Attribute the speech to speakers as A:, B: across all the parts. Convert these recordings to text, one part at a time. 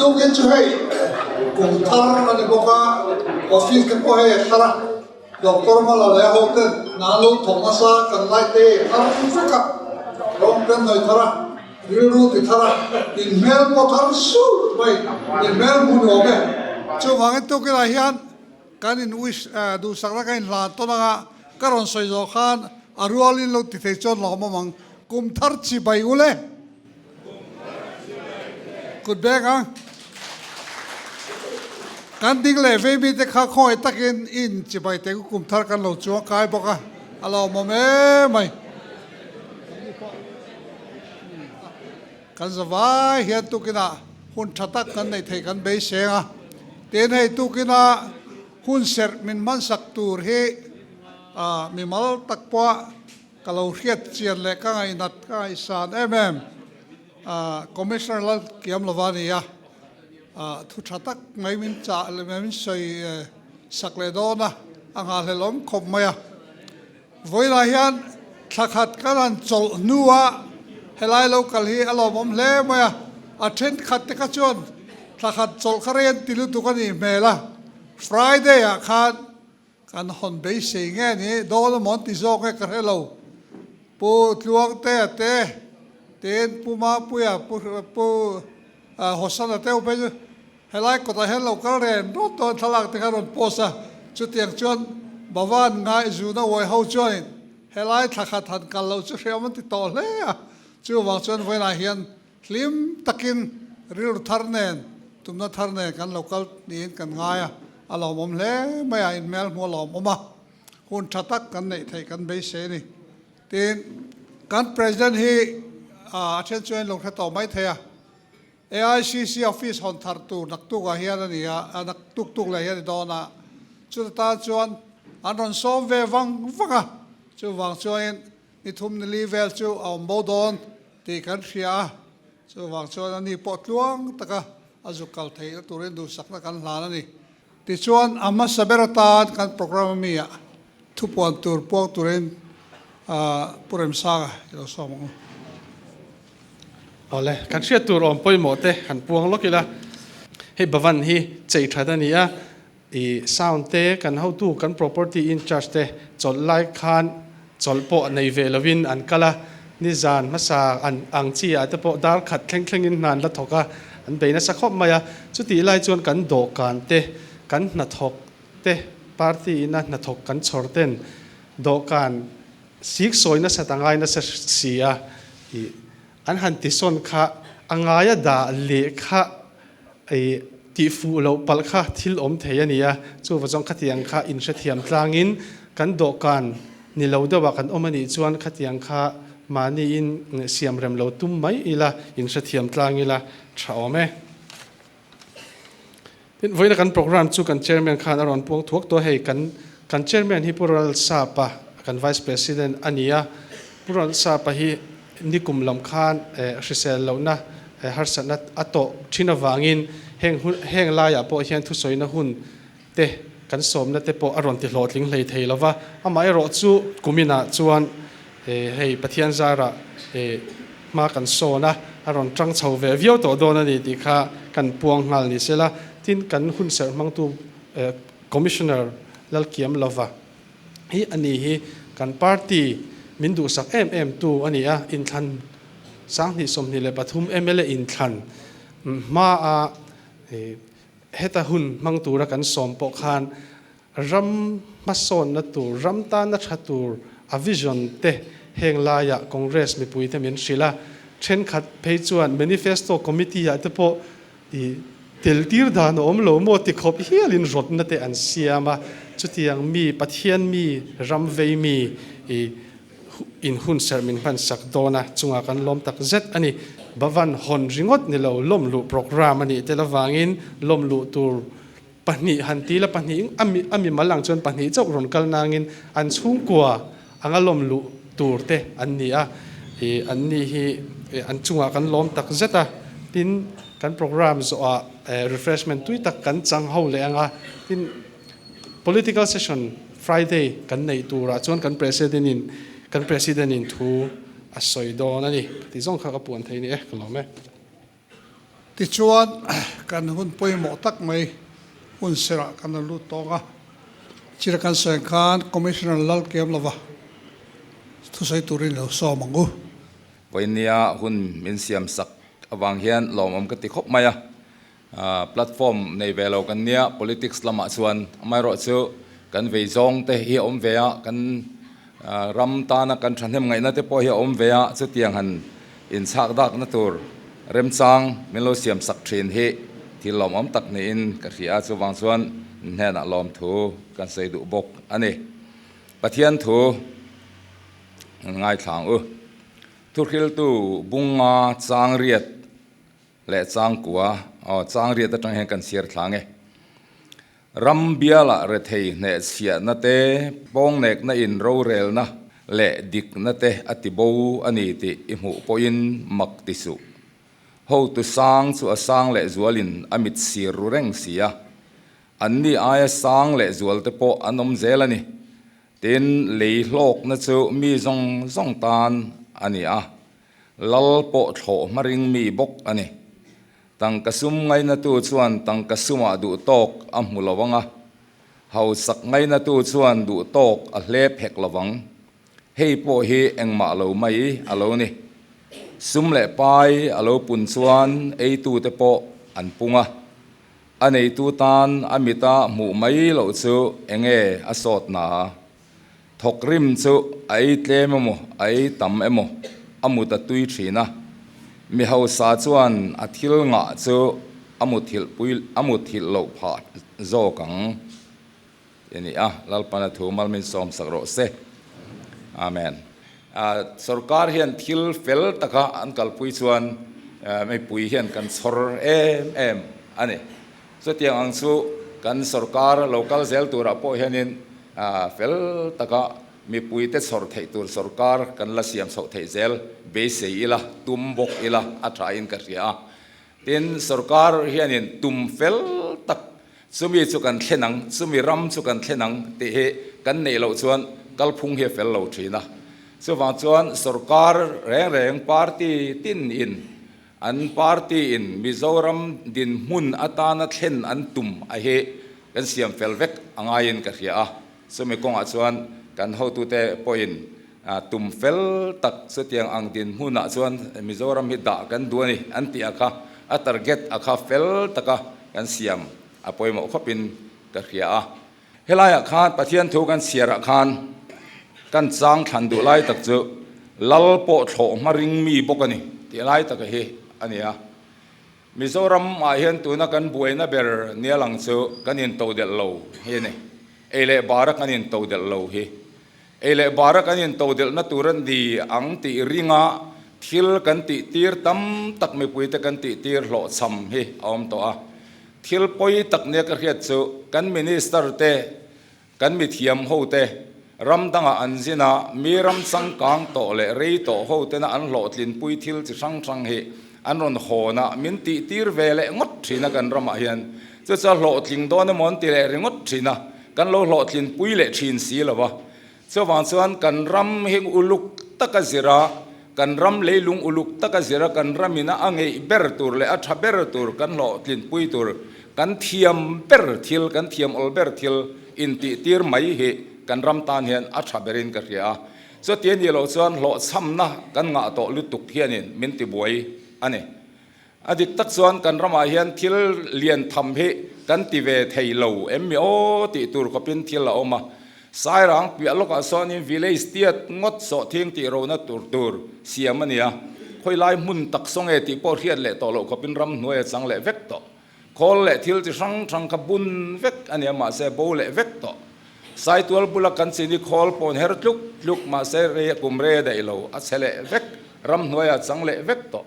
A: Tukin chu hei kum thar a ni bawk a, office te pawh hei a thar a, Doctor Mala leh a ho ten hna an lo thawk nasa kan lai te hei a thar vek a, rawng te an nawi thar a, rilru ti thar a, in hmel pawh thar sut mai, in hmel hmu ni awm e. Chuvangin tukinah hian kan in wish duhsakna ka in hlan tawn anga ka rawn sawi zawh khan a rualin lo ti thei chuan lawm awm ang, kum thar chi bai ul e. Kut bek ang. Kan ding leh vei mite kha khawngaih takin in chibai te kum thar kan lo chuang kai bawk a, a lawmawm em mai. Kan zavai hian tukinah hun tha tak kan neih theih kan beiseng a, tin hei tukinah hun serh min hmansak tur hi mimal tak pawha Ka lo hriat chian leh ka ngaihnat ka ngaihsan em em Commissioner Lal Kiam lova a ni a, thu tha tak mai min chah leh min sawi sak leh dawn a, a nghahhlelh awm khawp mai a. Vawilah hian thla khat kan han chawlh hnua helai lo kal hi a lawmawm hle mai a, a thenkhat te kha chuan thla khat chawlh kha rei an ti lutuk a nih hmel a, Friday ah khan Kan hawn beisei nge ni dawn a mawn ti zawk nge ka hre lo. Pu Tluangtea te, tin Pu Mapuia, Pu Pu Hosana te phei chu helai kawtah hian lo kal ren rawt dawn thlalak te kha rawn post a. Chutiang chuan Bhavan Ngaihzuna uai ho chuanin helai thla khat han kal loh chu hreawm an ti tawh hle a. Chuvang chuan vawiinah hian Hlim takin rilru thar nen, tumna thar nen kan lo kal niin kan ngai a, a lawmawm hle mai a, inhmel hmu a lawmawm a, hun tha tak kan neih theih kan beisei a ni. Tin, kan President hi a then chuan lo hre tawh mai thei a, AICC office hawn thar tur naktukah hian a ni a, naktuk tuk leh hian a ni dawn a, chuta tan chuan an rawn sawm ve vang vang a, chuvang chuanin Ni thum ni li vel chu a awm bo dawn tih kan hria a, chuvang chuan a ni pawh tluang taka a zuk kal theihna turin duhsakna kan hlan a ni. Tichuan, a hmasa ber atan kan program a mi ah thupuan tur puang turin Pu Remsanga i lo sawm ang u.
B: Awle, kan hriat tur awm pawimawh te han puang lawk ila, hei Bhavan hi chei that a ni a, I sound te kan hotu kan property in charge te chawlh lai khan chawlh pawh nei ve lovin an kal a, nizan hmasa an ang chi ah te pawh dar khat thleng thlengin hna an la thawk a, an bei nasa khawp mai a. Chutih lai chuan kan dawhkan te, kan hnathawk te, party ina hnathawk kan chhawr ten dawhkan sik sawi nasat a ngai nasa si a, i an han tisawn kha a ngaia dah leh kha I tih fuh loh palh kha thil awm thei a ni a, chuva chuan khatiang kha inhrethiam tlangin kan dawhkan ni lo deuhah kan awm a nih chuan khatiang kha mahniin siam rem lo tum mai ila, inhrethiam tlang ila tha awm e. Tin, vawiina kan program chu kan chairman khan a rawn puang thuak tawh a, hei kan kan chairman hi Pu Ralsapa kan vice president a ni a, Pu Ralsapa hi Nikum lam khan hrisel lohna harsatna a tawh thin avangin heng hun heng laiah pawh hian thusawina hun te kan sawmna te pawh a rawn ti hlawhtling hlei thei lo va. Amaherawh chu kuminah chuan hei Pathian zarah hma kan sawn a, a rawn tang chho ve viau tawh dawn a ni tih kha kan puang nghal ni sela. Tin, kan hunserh hmangtu Commissioner Lalkiam Lova hi a ni hi kan party min duhsak em em tu a ni a, inthlan 2023 mla inthlan hma a heta hun hmang tura kan sawm pawh khan ram hmasawnna tur, ram tana tha tur a vision te heng laiah Congress mipui te min hrilh a, thenkhat phei chuan manifesto committee ah te pawh I tel tir dan a awm lo maw ti khawp hialin rawtna te an siam a, chutiang mi Pathian mi ram vei mi i in hun serh min hman sak dawn a, chungah kan lawm tak zet a ni. Bhavan hawn ringawt ni lo lawm luh program a nih tel avangin lawm luh tur pahnih han ti la pahnih a mi a mimal ang chuan pahnih chauh rawn kal nangin an chhungkua anga lawm luh tur te an ni a, i an ni hi an chungah kan lawm tak zet a, tin kan program zawhah refreshment tui tak kan chang ho leh ang a, tin political session Friday kan neih turah chuan kan president in kan president in thu a sawi dawn a ni, ti zawng kha ka puan thei ni e, ka lawm e.
A: Tichuan, kan hun pawimawh tak mai hun serah kan la lut tawng a. Chira kan sawi ang khan Commissioner Lalkiam lova thusawi turin lo sawm ang u.
C: Vawinia hun min siam sak avang hian lawmawm ka ti khawp mai a. Platform nei ve lo kan nia politics lamah chuan amaherawhchu kan vei zawng te hi a awm ve a, kan ram tana kan thahnem ngaihna te pawh hi a awm ve a, chutiang han inchhak dakna tur remchang min lo siam sak thin hi thil lawmawm tak niin ka hria a, chuvang chuan hnenah lawmthu kan sawi duh bawk a ni. Pathian thu ngaithla ang u. Thuhriltu bunga chang riat Leh changkua, aw, changriat atang hian kan chhiar thla nge. Ram bialah rethei hnehchhiahna te, pawngnekna in rorelna leh dikna te a ti bo a ni tih i hmuh pawhin mak ti suh. Hotu sang chu a sang leh zualin a mit sir ru reng si a, anni aia sang leh zual te pawh an awm zel a ni. Tin, lei hlawkna chu mi zawng zawng tan a ni a. Lal pawh thlawh hma ring mi bawk a ni. Tangka sum ngainatu chuan tangka sumah duh tawk a hmu lo ang a, hausak ngainatu chuan duh tawk a hlep hek lo vang. Hei pawh hi engmah lo mai a lo ni. Sum leh pai a lo pun chuan eitute pawh an pung a, a neitu tan a mita hmuh mai loh chu enge a sawt na? Thawk rim chu a ei tlem emaw, a ei tam emaw a mut a tui thin a. Mi hausa chuan a thil ngah chu a muthilh pui a muthilh loh phah zawk ang ti a ni a, Lalpana thu malmin sawmsak rawh se. Amen. Sorkar hian thil fel taka an kalpui chuan mipui hian kan chhawr em em a ni. Chutiang ang chu kan sorkar lo kal zel turah pawh hianin fel taka mipuite chhawr theih tur sorkar kan la siam chhoh theih zel beisei ila, tum bawk ila a thain ka hria a. Tin, sorkar hianin tum fel tak chumi chu kan thlen ang, chumi ram chu kan thlen ang tih hi kan neih loh chuan kalphung hi a fel lo thin a. Chuvang chuan sorkar reng reng party tinin An party in Mizoram dinhmun atana thlen an tum a hi kan siam fel vek a ngaiin ka hria a, chumi kawngah chuan kan hotute pawhin tum fel tak chutiang ang dinhmunah chuan Mizoram hi dah kan duh a ni an tih a kha, a target a kha fel taka kan siam a pawimawh khawpin ka hria a. Helaiah khan Pathian thu kan chhiarah khan kan chang thlan duh lai tak chu Lal pawh thlawh hma ring mi bawk a ni tih lai taka hi a ni a. Mizoram ah hian tuna kan buaina ber nia lang chu kan intodelh lo hi a ni. Ei leh bara kan intodelh lo hi. Ei leh bara kan intodelhna tur a ni ang tih ringa thil kan tih tir tam tak mipuite kan tih tir hlawhchham hi a awm tawh a. Thil pawi tak nia ka hriat chu kan minister te, kan mithiam ho te, ram dangah an zin a, mi ram changkang tawh leh rei tawh ho tena an hlawhtlinpui thil chi hrang hrang hi an rawn hawn a, min tih tir ve leh ngawt thin a kan ramah hian. Chu chu a hlawhtling dawn emaw an ti leh ringawt thin a, kan lo hlawhtlinpui leh thin si lo va. Chuvang chuan kan ram hi uluk taka zir a, kan ram leilung uluk taka zir a, kan ramina a ngeih ber tur leh a tha ber tur kan hlawhtlinpui tur, kan thiam ber thil, kan thiam awl ber thil intihtir mai hi kan ram tan hian a tha berin ka hria a. Chuti a nih loh chuan hlawhchhamna kan ngah tawh lutuk hianin min tibuai a ni. A dik tak chuan kan ramah hian thil lian tham hi kan ti ve thei lo em mi aw tih tur khawpin thil a awm a. Sairang piah lawkah sawnin village tiat ngawt sawhthing tih rona tur tur siam a ni a, khawilai hmun tak saw nge tih pawh hriat leh tawh loh khawpin ramhnuai a chang leh vek tawh. Khawl leh thil chi hrang hrang kha bun vek a ni a mahse bo leh vek tawh. Saitual bula kan chini khawl pawn her tluk tluk mahse rei a kum rei a daih lo, a chhe leh vek, ramhnuai a chang leh vek tawh.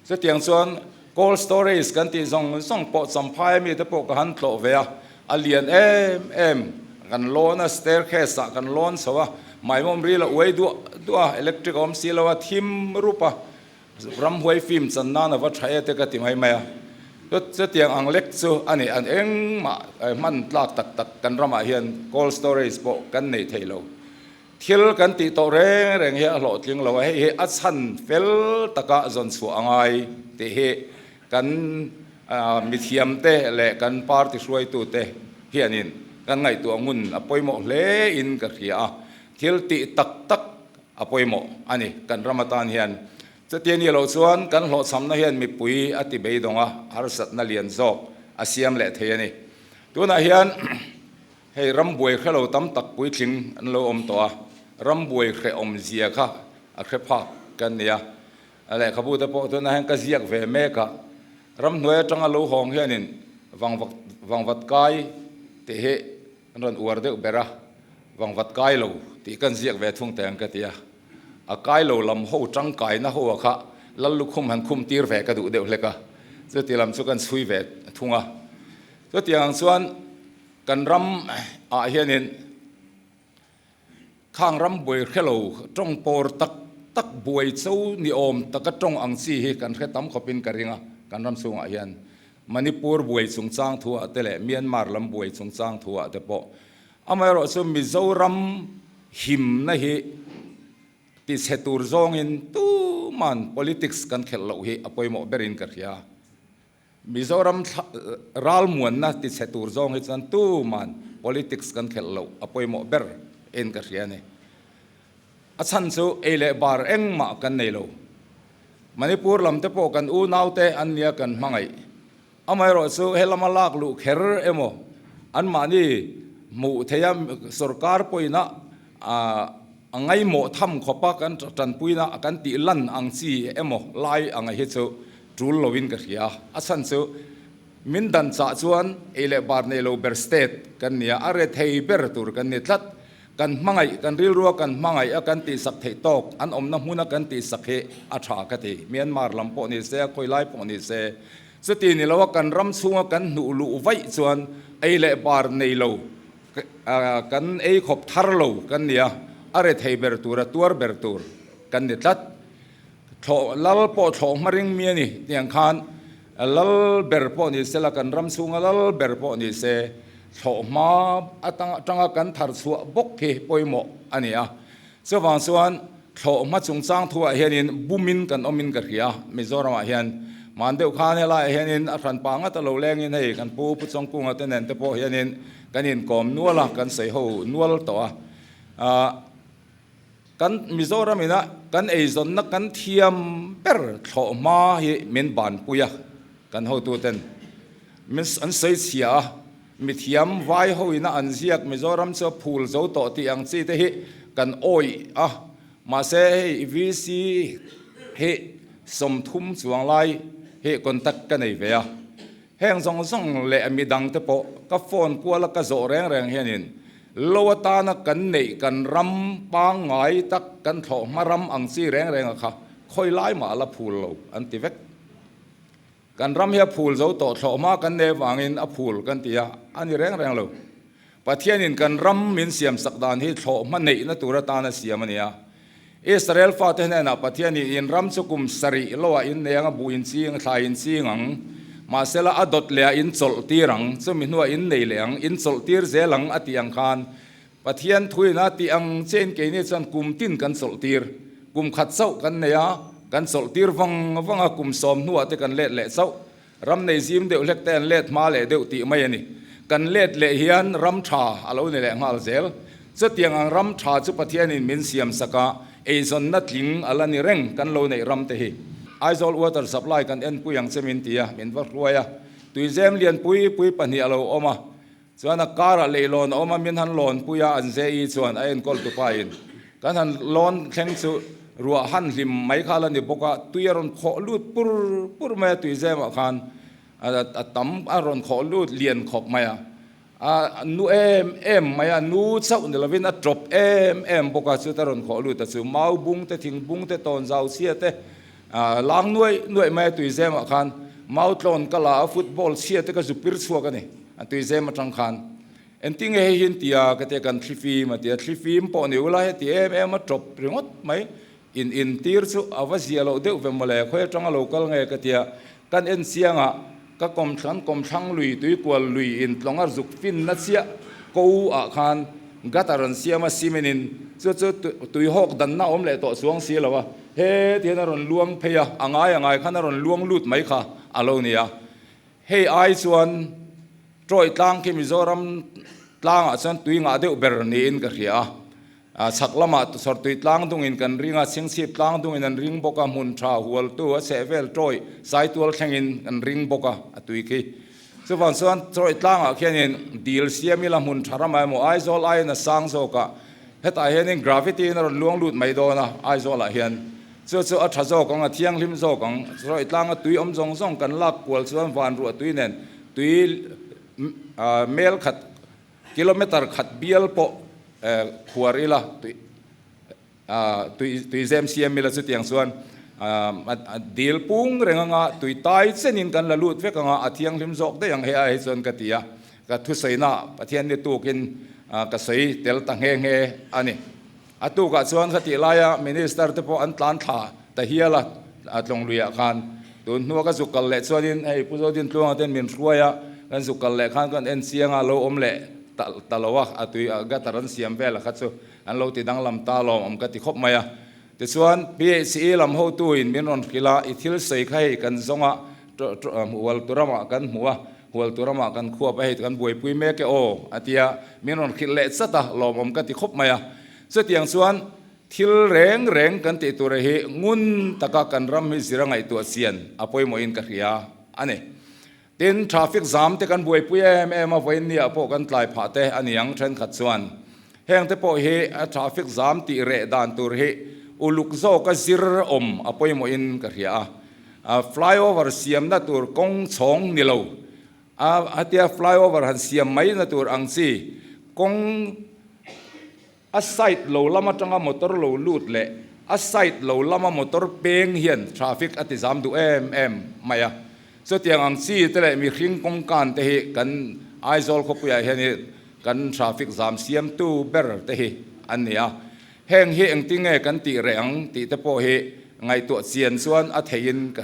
C: Chutiang chuan cold storage kan tih zawng zawng pawh Champhai mite pawh ka han tlawh ve a, a lian em em. Kan lawn a, staircase ah kan lawn chho a, maimawm ril a uai duah duah a, electric a awm si lo a, thim rup a, ramhuai film chan nan a va tha e te ka ti mai mai a. Chutiang ang lek chu a ni, an engmah hman tlak tak tak kan ramah hian cold storage pawh kan nei thei lo. Thil kan tih tawh reng reng hi a hlawhtling lo a, hei hi a chhan fel taka zawn chhuah a ngai tih hi kan Mithiamte leh kan party hruaitute hianin kan ngaihtuah ngun a pawimawh hle in ka hria a, thil tih tak tak a pawimawh a ni kan ram atan hian. Chuti a nih loh chuan kan hlawhchhamna hian mipui a ti beidawng a, harsatna lian zawk a siam leh thei a ni. Tunah hian hei rambuai hrelo tam tak puitling an lo awm tawh a, rambuai hrehawm zia kha a hre phak kan ni a, A lehkhabu te pawh tunah hian ka ziak ve mek a, ramhnuai atanga lo hawng hianin vangvat vangvat kai tih hi an rawn uar deuh ber a, vangvat kai lo tih kan ziak ve thung teh ang ka ti a, a kai lo lam ho tangkaina ho a kha lal lukhum han khum tir ve ka duh deuh hlek a, chuti lam chu kan chhui ve thung a. Chutiang ang chuan kan ram ah hianin. Khang ram buai hre lo, tawng pawr tak tak buai cho ni awm taka tawng ang chi hi kan hre tam khawpin ka ring a, kan ram chhungah hian Manipur buai chungchang thuah te leh Myanmar lam buai chungchang thuah te pawh. Amaherawhchu chu Mizoram himna hi tichhe tur zawngin tuman politics kan khelh loh hi a pawimawh berin ka hria. Mizoram ralmuanna tichhe tur zawng hi chuan tuman politics kan khelh loh a pawimawh ber in ka hria a ni. A chhan chu ei leh bar engmah kan nei lo. Manipur lam te pawh kan unaute an nia kan hmangaih. Amaherawhchu helama lak luh kher emaw anmahni hmuh theia sorkar pawina a ngaimawh tham khawpa kan tanpuina kan tih lan ang chi emaw lai anga hi chu Tul loin ka hria. A chhan chu min dan chah chuan ei leh bar nei lo ber state kan nia, a rethei ber tur kan ni tlat. Kan hmangaih, kan rilrua kan hmangaih a kan tihsak theih tawk, an awmna hmuna kan tihsak hi a tha ka ti. Myanmar lam pawh ni se, a khawi lai pawh ni se. Chuti ni loa kan ram chhunga kan hnuh luh vaih chuan ei leh bar nei lo, kan ei khawp thar lo kan nia, a rethei ber tur, a tuar ber tur kan ni tlat. Thlawh lal pawh thlawh hma ring mi a ni tiang khan lal ber pawh ni se la kan ram chhunga lal ber pawh ni se thlawh hma atanga kan thar chhuah bawk hi pawimawh a ni a. Chuvang chuan thlawh hma chungchang thuah hianin bumin kan awmin ka hria Mizoramah hian hman deuh khan helaiah hianin a hranpa ngat a lo lengin hei kan pu Pu Chawngkunga te nen te pawh hianin kan inkawm nual a kan sawiho nual tawh a. Kan Mizoram ina kan eizawnna kan thiam ber thlawh hma hi min banpui a, kan hotuten min an sawi chhia a, mithiam vai ho ina an ziak Mizoram chu a phul zo tawh tih ang chi te hi kan awih a, mahse hei VC hi 30 chuang lai hi contact ka nei ve a. Heng zawng zawng leh midang te pawh ka phone kual a ka zawh reng reng hianin lo atana kan neih kan ram pangngai tak kan thlawh hma ram ang chi reng reng a kha khawi lai mah a la phul lo an ti vek. Kan ram hi a phul zo tawh thlawh hma kan nei avangin a phul kan ti a, a ni reng reng lo. Pathianin kan ram min siam sak dan hi thlawh hma neihna tur atana siam a ni a. Israel fate hnenah Pathianin in ram chu kum sarih loah in nei ang a, buh in ching, thlai in ching ang, mahsela a dawt leh ah in chawlh tir ang, chumi hnuah in nei leh ang, in chawlh tir zel ang a tih ang khan Pathian thuin a tih ang chiahin keini chuan kum tin kan chawlh tir, kum khat chauh kan nei a, kan chawlh tir vang vang a, kum 10 hnuah te kan let leh chauh. Ram nei zim deuh hlek te an let hma leh deuh tih mai a ni. Kan let leh hian ram tha a lo ni leh nghal zel. Chutiang ang ram tha chu Pathianin min siam sak a, eizawnna tling a la ni reng kan lo neih ram te hi. Aizawl water supply kan enpui ang che min ti a, min va hruai a. Tuizem lian pui pui pahnih a lo awm a, Chuan a karah leihlawn a awm a, min han lawnpui a, an JE chuan a enkawl tupa in kan han lawn thleng chu ruah han hlim mai kha la ni bawk a, tui a rawn khawh lut pur pur mai a, tui zemah khan a tam a rawn khawh lut lian khawp mai a, a nu em em mai a, nu chauh ni lovin a tawp em em bawk a, chuta rawn khawh lut a chu mau bung te, thing bung te, tawn zau chhia te, lang nuaih nuaih mai a, tui zemah khan mau tlawn ka la a, football chhia te ka zu pir chhuak a ni. A tui zem atang khan engtinge hei hian tia ka tia kan thlifim a tia thlifim pawh ni ula heti em em a tawp ringawt mai in in tir chu a va zia loh deuh ve mawle khawi atanga lo kal nge ka tia kan en chiang a ka kawm thlan kawm thlang lui tui kual lui in tlawng a zuk fin na chiah ko ah khan gutter an siam a cement in chu chu tui hawk danna awm leh tawh chuang si lo a he tihian a rawn luang phei a a ngai a ngai khan a rawn luang lut mai kha a lo ni a. Hei ai chuan Troy tlang khi Mizoram tlangah chuan tui ngah deuh ber niin ka hria a. Chhak lamah Sawrtui tlang dungin kan ring a, Chhingchhip tlang dungin an ring bawk a, hmun tha hualtu a chhehvel Troy Saitual thlengin an ring bawk a, a tui khi. Chuvang chuan Troy tlangah khianin dil siam ila hmun tha ramah emaw Aizawl aiin a sang zawk a, hetah hianin gravity in a rawn luang lut mai dawn a Aizawlah hian. Chu chu a tha zawk ang, a thianghlim zawk ang. Troy tlanga tui awm zawng zawng kan lak kual chuan van ruah tui nen tui mel khat, kilometer khat bial pawh khuar ila tui tui zem siam ila chutiang chuan a dil pung reng anga tui tai chenin kan la lut vek anga a thianghlim zawk daih ang he ai chuan ka ti a. Ka thusawiina Pathian ni tukin ka sawi tel ta nghe nghe a ni. A tukah chuan khatih laia Minister te pawh an tlan thla ta hial a, a tlawngluiah khan. Tun hnua ka zuk kal leh chuanin hei Pu Zodin Tluanga ten min hruai a, kan zuk kal leh khan kan en chiang a, lo awm leh ta ta lo a, a tui a gutter an siam vel a kha chu an lo ti danglam ta lawm awm ka ti khawp mai a. Tichuan PHE lam hotuin min rawn hrilh a, i thil sawi kha hei kan zawng a, hual turamah kan hmu a, hual turamah kan khuap a hei kan buaipui mek e aw a ti a, min rawn hrilh leh chat a, lawmawm ka ti khawp mai a. Chutiang chuan thil reng reng kan tih tur hi ngun taka kan ram hi zira ngaihtuah chian a pawimawhin ka hria a ni. Tin, traffic zam te kan buaipui em em a, vawiin niah pawh kan tlai phah te a ni ang thenkhat chuan. Heng te pawh hi a traffic zam tih reh dan tur hi uluk zawka zir awm a pawimawhin ka hria a. A flyover siamna tur kawng chhawng ni lo a, hetia flyover han siam mai na tur ang chi kawng a side lo lam atanga motor lo lut leh a side lo lama motor peng hian traffic a ti zam duh em em mai a. Chutiang ang chi te leh mihring kawngkan te hi kan Aizawl khawpuiah hian hi kan traffic zam siamtu ber te hi an ni a. Heng hi engtin nge kan tih reh ang tih te pawh hi ngaihtuah chian chuan a theihin ka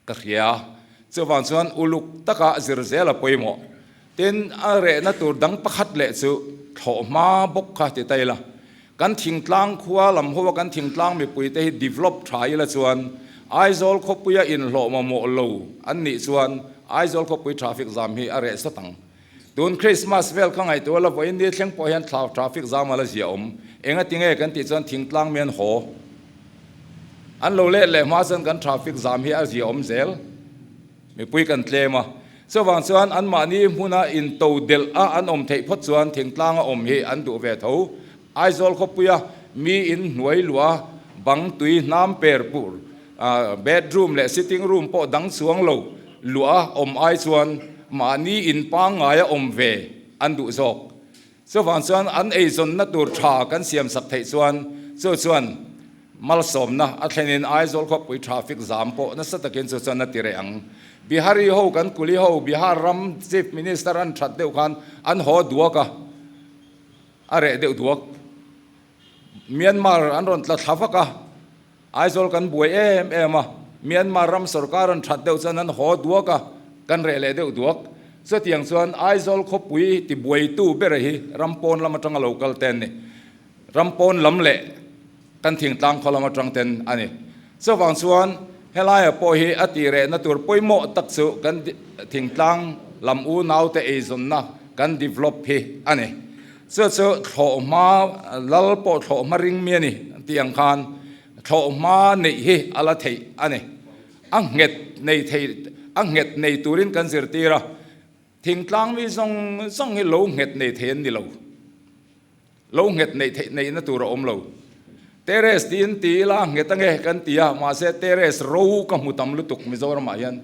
C: ka hria. Chuvang chuan uluk taka zir zel a pawimawh. Tin, a rehna tur dang pakhat leh chu thlawh hma bawk kha ti ta ila. Kan thingtlang khua lam ho a kan thingtlang mipuite hi develop tha ila chuan Aizawl khawpuia inhlawh mamawh lo an nih chuan Aizawl khawpui traffic jam hi a reh sawt ang. Tun Christmas vel ka ngaihtuah la vawiin ni thleng pawh hian thlau traffic jam a la zia awm. Engati nge kan tih chuan thingtlang mi an haw. An lo let leh hma chuan kan traffic jam hi a zia awm zel. Mipui kan tlem a. Chuvang chuan anmahni hmuna into delh a an awm theih phawt chuan thingtlanga awm hi an duh ve tho. Aizawl khawpuia mi in hnuai luah bang tui hnam per pur, bedroom leh sitting room pawh dang chuang lo luah awm ai chuan mahni in pangngaia awm ve an duh zawk. Chuvang chuan an eizawnna tur tha kan siamsak theih chuan chu chuan malsawmna a thlenin Aizawl khawpui traffic zam pawh nasa takin chu chuan a ti reh ang. Bihari ho kan kuli ho Bihar ram Chief Minister an that deuh khan an haw duak a, a reh deuh duak. Myanmar an rawn tla thla vak a, Aizawl kan buai em em a, Myanmar ram sorkar an that deuh chuan an haw duak a, kan reh leh deuh duak. Chutiang chuan Aizawl khawpui tibuaitu bera hi ram pawn lam atanga lo kal ten ni. Ram pawn lam leh kan thingtlang khaw lam atang ten a ni. Chuvang chuan helaiah pawh hi a tih rehna tur pawimawh tak chu kan thingtlang lam unaute eizawnna kan develop hi a ni. Chu chu thlawh hma lal pawh thlawh hma ring mi a ni tih ang khan thlawh hma neih hi a la theih a ni. A nghet nei thei a nghet nei turin kan zirtir a, thingtlang mi zawng zawng hi lo nghet nei thei an ni lo. Lo nghet neih theih neihna tur a awm lo. Terrace tiin ti ila nghet ange kan ti a, mahse terrace ro ka hmu tam lutuk Mizoramah hian.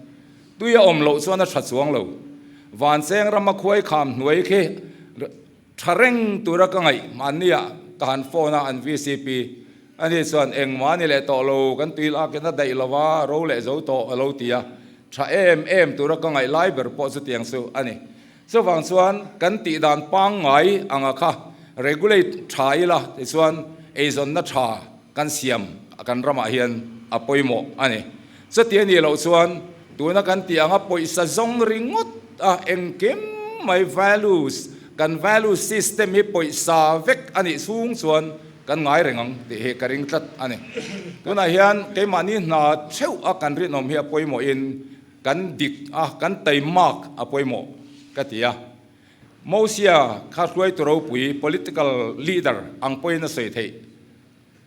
C: Tui a awm loh chuan a tha chuang lo. Vancheng rama khuai kham hnuai khi tha reng tura ka ngaih mahnia ka han phone a an vcp ani chuan engmah ni leh tawh lo kan tui lakin a daih lova ro leh zo tawh a lo ti a, tha em em tura ka ngaih lai ber pawh chutiang chu a ni. Chuvang chuan kan tih dan pangngai anga kha regulate tha ila tichuan eizawnna tha kan siam kan ramah hian a pawimawh a ni. Chuti a nih loh chuan tuna kan tih anga pawisa zawng ringawt a engkim mai values kan value system hi pawisa vek a nih chhung chuan kan ngai reng ang tih hi ka ring tlat a ni. Tunah hian keimahni hna theuh a kan rinawm hi a pawimawhin. Kan dik a, kan taimak a pawimawh ka ti a. Mosia kha hruaitu ropui, political leader, ang pawhin a sawi theih.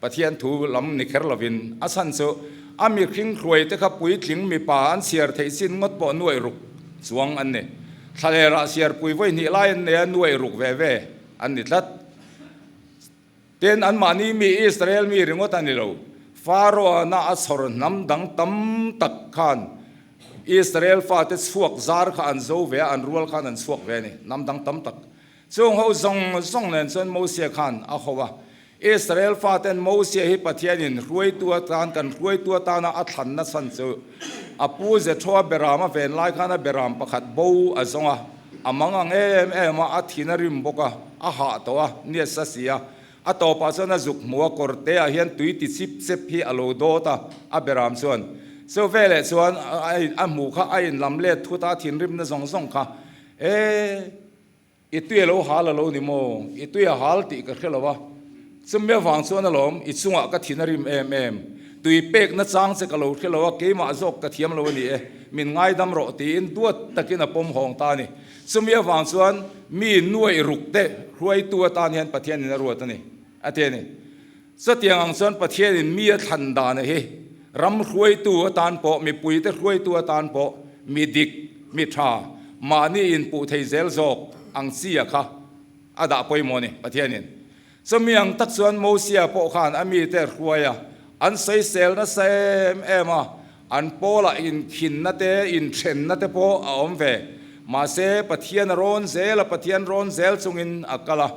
C: Pathian thu lam ni kher lovin a chhan chu a mihring hruaite kha puitling mipa an chhiar theih chin ngawt pawh nuaih ruk chuang an ni. Thlalerah siarpui vawi hnih lai an nei a, nuaih ruk ve ve an ni tlat. Tin, anmahni mi Israel mi ringawt a ni lo, Pharaoh-na a chhawr hnam dang tam tak khan Israel fate chhuak zar kha an zo ve a, an rual khan an chhuak ve a ni, hnam dang tam tak. Chung ho zawng zawng nen chuan Mosia khan a ho a. Israel faten Mosia hi Pathianin hruaitu atan, kan hruaitu atana a thlanna chhan chu a pu Jethroa beram a ven lai khan a beram pakhat bo a zawng a, A mang ang em em a, a thin a rim bawk a, a hah tawh a, ni a sa si a. A tawpah chuan a zuk hmu a, kawr te ah hian tui ti chip chep hi a lo dawt a, a beram chuan. Chu veleh chuan a hmuh kha a inlam let thut a, a thinrimna zawng zawng kha, E, i tui a lo hal a lo ni maw? I tui a hal tih ka hre lo a. Chumi avang chuan alawm, i chungah ka thin a rim em em. Tui pek nachang che ka lo hre lo a, keimah zawk ka thiam lo a ni e, min ngaidam rawh tiin duat takin a pawm hawng ta a ni. Chumi avang chuan mi nuaih ruk te hruaitu atan hian Pathianin a ruat a ni, a ti a ni. Chutiang ang chuan Pathianin mi a thlan dan a hi ram hruaitu atan pawh, mipuite hruaitu atan pawh mi dik, mi tha, mahni inpuh thei zel zawk ang chi a kha a dah pawimawh a ni Pathianin. Chumi ang tak chuan Mosia pawh khan a mite a hruai a, an sawisel nasa em em a, an pawlah inkhinna te, inthenna te pawh a awm ve. Mahse, Pathian a rawn zel a, Pathian rawn zel chungin a kal a.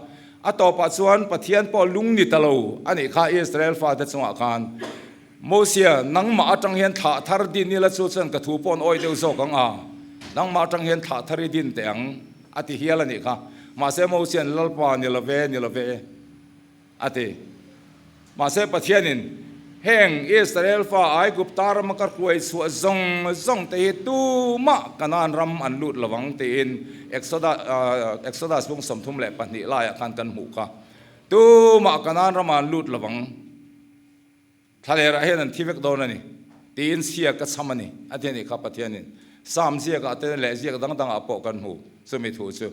C: A tawpah chuan Pathian pawh lung ni ta lo a nih kha Israel fate chungah khan. Mosia, nangmah atang hian thlah thar din ila chu chuan ka thu pawh an awih deuh zawk ang a, nangmah atang hian thlah thar i din teh ang, a ti hial a nih kha. Mahse Mosia'n Lalpa ni lo ve, ni lo ve, a ti. Mahse Pathianin, Heng Israel fa Aigupta rama ka hruai chhuah zawng zawng te hi tumah Kanaan ram an lut lo ang, tiin Exodus bung 32 laiah khan kan hmuh kha. Tumah Kanaan ramah an lut lo ang. Thlalerah hian an thi vek dawn a ni, tiin chhia ka chham a ni, a ti a nih kha Pathianin. Sam ziakah te leh ziak dang dangah pawh kan hmu chumi thu chu.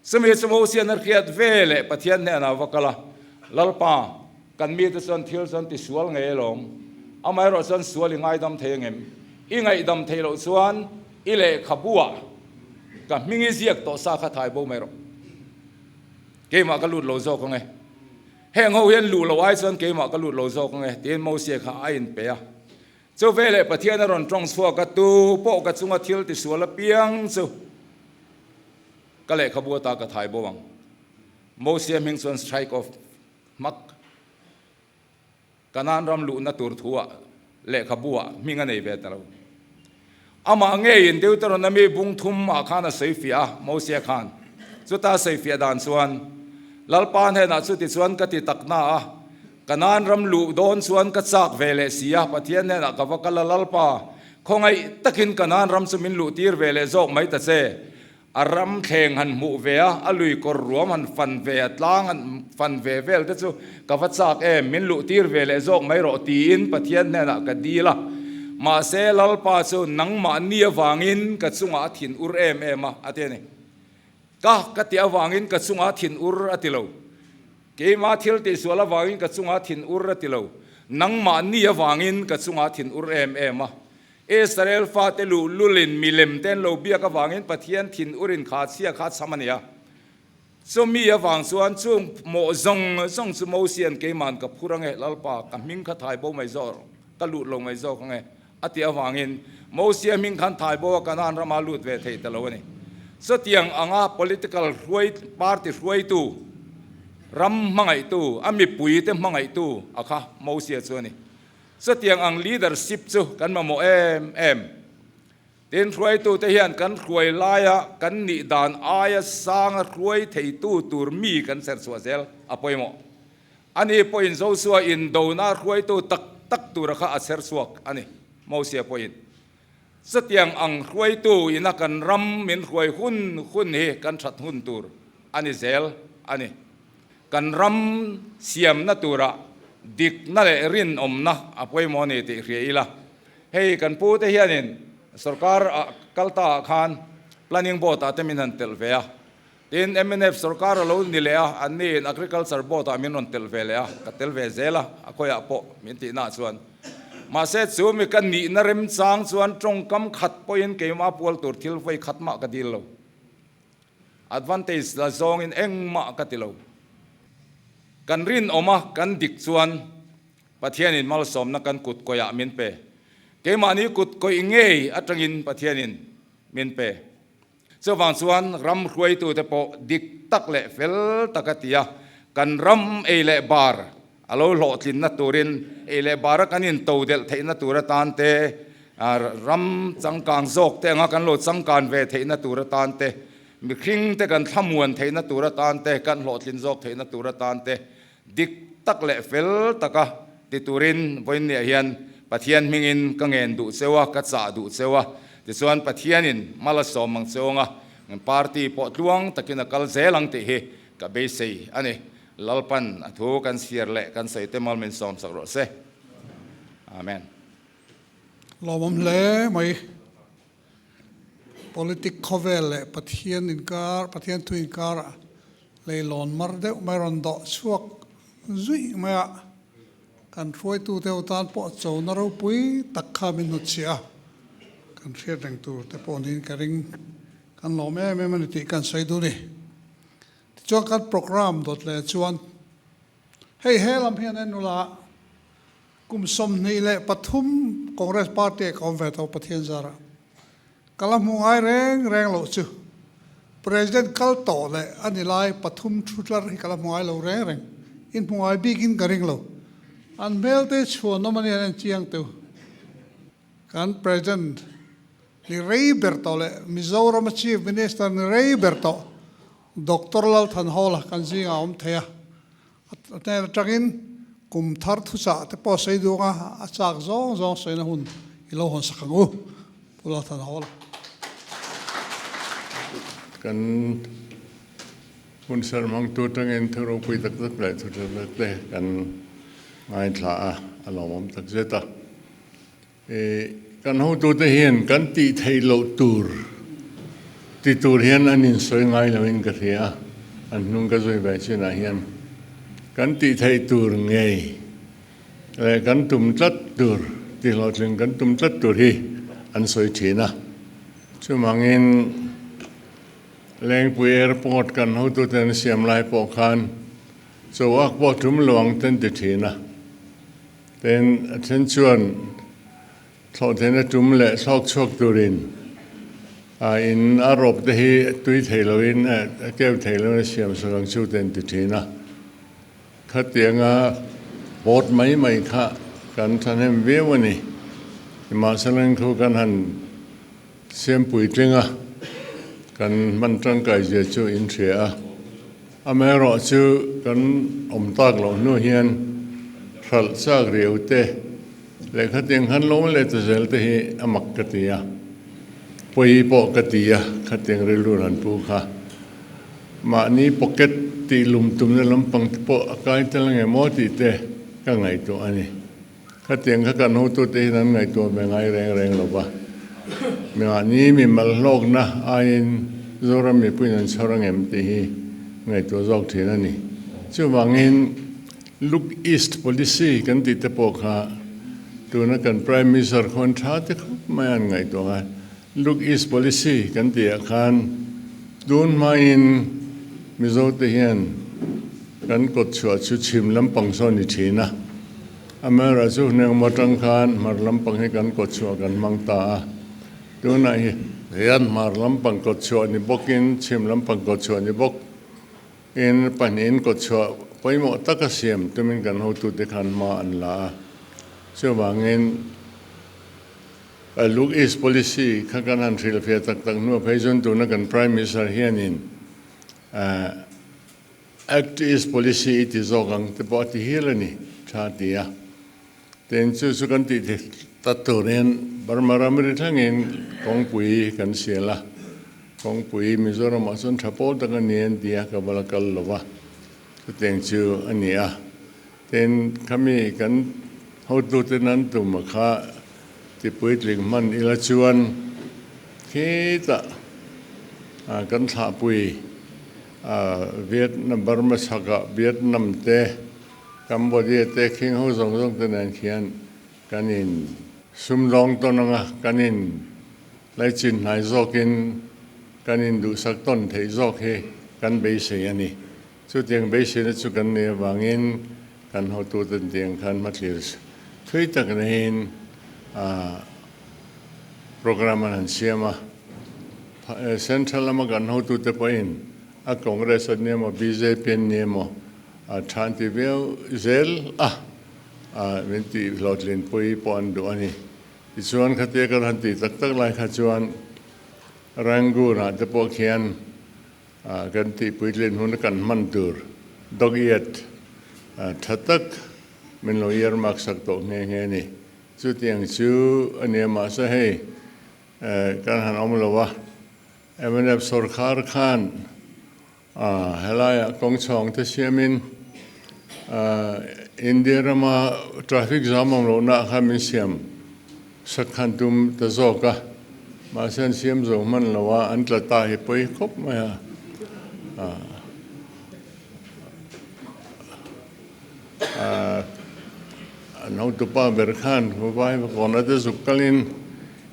C: Chumi chu Mosian a hriat ve leh Pathian hnenah va kal a, Lalpa, kan mite chuan thil chuan ti sual ngei alawm, amaherawh chuan sual i ngaidam thei angem? I ngaihdam theih loh chuan i lehkhabuah ka hming i ziak tawh sa kha thai bo mai rawh. Keimah ka lut lo zawk ange. Heng ho hian luh loh ai chuan keimah ka lut lo zawk ange, tiin Mosia kha a inpe a. Chu veleh Pathian a rawn tawng chhuak a, Tu pawh ka chunga thil tisual apiang chu ka lehkhabu ata ka thai bo ang. Mosia hming chuan strike off hmak. Kanaan ram luhna tur thuah lehkhabuah hming a nei ve ta lo. Amah ngeiin Deuteronomy bung thum ah khan a sawi fiah a, Mosia khan. Chuta a sawi fiah dan chuan, Lalpa hnenah chuti chuan ka ti tak na a, Kanaan ram luh dawn chuan ka chak ve leh si a, Pathian hnenah ka va kal a, Lalpa, khawngaih takin Kanaan ram chu min luh tir ve leh zawk mai ta che. A ram thleng han hmuh ve a, a lui kawr ruam han fan ve a, tlang han fan ve vel te chu ka va chak em, min luh tir ve leh zawk mai rawh tiin Pathian hnenah ka dil a. Mahse, Lalpa chu nangmah ni avangin ka chungah a thin ur em em a, a ti a ni. Ka ka tih avangin ka chungah a thin ur a ti lo. Keimah thil tihsual avangin ka chungah a thin ur a ti lo. Nangmah ni avangin ka chungah a thin ur em em a. Israel fate luh lulin milem te an lo biak avangin Pathian thin urin kha chhia kha a chham a ni a. Chumi avang chuan chung mawh zawng zawng chu Mosia'n keima'n ka phur ange, Lalpa, ka hming kha thai bo mai zawk, ka lut lo mai zawk ange a tih avangin Mosia hming khan thai bo a Kanaan rama lut ve thei ta lo a ni. Chutiang anga political hruai, party hruaitu, ram hmangaihtu, a mipuite hmangaihtu a kha Mosia chu a ni. Chutiang ang leadership chu kan mamawh em em. Tin, hruaitute hian kan hruai laia kan nih dan aia sanga hruai theitu tur mi kan ser chhuah zel a pawimawh. Ani pawhin Joshua indona hruaitu tak tak tura kha a ser chhuak a ni, Mosia pawhin. Chutiang ang hruaitu ina kan ram min hruai hun hun hi kan that hun tur a ni zel a ni. Kan ram siamna turah dikna leh rinawmna a pawimawh a ni tih hria ila. Hei kan pute hianin. Sorkar ah kal ta ah khan Planning Board ah te min han telh ve a. Tin, mnf sorkar a lo ni leh a, an niin Agriculture Board ah min rawn telh ve leh a, ka tel ve zel a, a khawiah pawh min tihna ah chuan. Mahse, chu mi ka nihna remchang chuan tawngkam khat pawhin keimah pual tur thil vawi khat mah ka dil lo. Advantage la zawngin engmah ka ti lo. Kan rinawm a, kan dik chuan Pathianin malsawmna kan kut kawihah min pe. Keimahni kut kawih ngei atangin Pathianin min pe. Chuvang chuan ram hruaitute pawh dik tak leh fel taka ti a, kan ram ei leh bar a lo hlawhtlinna turin ei leh bara kan intodelh theihna tur atan te, ram changkang zawk te anga kan lo changkan ve theihna tur atan te, mihring te kan thlamuan theihna tur atan te, kan hlawhtlin zawk theihna tur atan te dik tak leh fel taka ti turin vawiinniah hian Pathian hmingin ka ngen duh cheu a, ka chah duh cheu a. Tichuan Pathianin mal a sawm ang cheu anga party pawh tluang takin a kal zel ang tih hi ka beisei a ni. Lalpan a thu kan chhiar leh kan sawi te mal min sawm sak rawh se. Amen.
A: Lawmawm hle mai. Politic khawvel leh Pathian inkar, Pathian thu inkarah leilawn mar deuh mai rawn dawh chhuak zuih mai a, kan hruaitute ho tan pawh chona ropui tak kha min hnutchhiah a, kan hriat reng tur te pawh niin ka ring, kan lawm em em a ni tih kan sawi duh a ni. Tichuan kan programme dawt leh chuan hei he lam hian en ula, Kum 23 Congress Party ah ka awm ve tawh Pathian zarah. Ka la hmu ngai reng reng loh chu. President kal tawh leh a ni lai pathum thu tlar hi ka la hmu ngai lo reng reng. In hmu ngai bikin ka ring lo. An hmel te chhuan awm a nia an chiang teu. Kan President ni rei ber tawh leh Mizorama Chief Minister ni rei ber tawh Doctor Lalthanhawla kan zingah a awm thei a. A hnen atangin kum thar thuchah te pawh sawi duang a, a chak zawng zawng sawina hun i lo hawn sak ang u, Pu Lalthanhawla.
D: Kan hun serh hmangtu atangin thu ropui tak tak leh thu tha tak te kan ngaithla a, a lawmawm tak zet a. Kan hotute hian kan tih theih loh tur ti tur hian an insawi ngai loin ka hria a, an hnung ka zui ve chinah hian kan tih theih tur ngei leh kan tum tlat tur tih hlawhtling kan tum tlat tur hi an sawi thin a. Chuvangin Lengpui Airport kan hotute an siam lai pawh khan Chauak pawh tum lo ang ten ti thin a. Tin, a then chuan thlawhtheihna tum leh thlawk chhuak turin a in a rawp te hi tui thei loin a keu thei loin a siam sak ang chu te an ti thin a. Khatianga pawt mai mai kha kan thahnem viau a ni. Nimahsela khu kan han siam puitling a, kan hman tangkai zia chu in hria a. Amaherawh chu kan awm tak loh hnu hian hralh chak riau te leh khatiang khan lo leh ta zel te hi a mak ka ti a, pawi pawh ka ti a, khatiang rilru han pu kha mahni pocket tih lum tumna lampang te pawh a kai tel ange maw tih te ka ngaihtuah a ni. Khatiang kha kan hotute hian an ngaihtuah ve ngai reng reng lo va. Mahni mi malhlawkna aiin Zoram mipuiin an chhawr angem tih hi ngaihtuah zawk thin a ni. Chuvangin Look East Policy kan tih te pawh kha tuna kan Prime Minister khawn tha te khawp mai an ngaihtuah a. Look East Policy kan tih ah khan tun hmain Mizote hian kan kawtchhuah chu chhim lampang sawn ni thin a. Amaherawh chu hnengmaw atang khan hmar lampang hi kan kawtchhuah kan hmang ta a, tunah hian hmar lampang kawtchhuah ni bawkin chhim lampang kawtchhuah ni bawk in pahnihin kawtchhuah pawimawh taka siam tumin kan hotute khan hma an la a, chuvangin Look East Policy kha kan han hrilhfiah tak tak hnuah phei chuan tuna kan Prime Minister hianin Act East Policy i ti zawk ang te pawh a ti hial a ni, tha a ti a. Tin, chu chu kan tih ta turin Burma ramri thlengin kawngpui kan sial a, kawngpui Mizoramah chuan tha pawl tak a ni an ti a, ka vala kal lo va, chutiang chu a ni a. Tin, khami kan hotute nan tum a kha tipuitling hman ila chuan. Khitah kan thlahpui Vietnam Burma chhakah Vietnam te Cambodia te khing ho zawng zawng te nen khian kan in sumdawng tawn anga kan in laichin hnai zawkin kan in duhsak tawn theih zawk hi kan beisei a ni. Chutiang beiseina chu kan nei avangin kan hotuten tiang khan hmathlir thui tak neiin programme an han siam a. Central lama kan hotute pawhin a Congress an ni emaw bjp an ni emaw a tha an ti viau zel a, min tih hlawhtlinpui pawh an duh a ni. Tichuan khatia kan han tih tak tak lai kha chuan Rangoon-ah te pawh khian Kan tih puitlin huna kan hman tur dog eared tha tak min lo earmark sak tawh nghe nghe a ni. Chutiang chu a nia mahse hei kan han awm lo a, mnf sawrkhar khan helaiah kawng chhawng te siamin India rama traffic jam awm lohna ah khan min siam Sak khan tum ta zawk a, mahse an siam zo hman lo a, an tla ta hi pawi khawp mai a. An hotupa ber khan vai kawnah te zuk kalin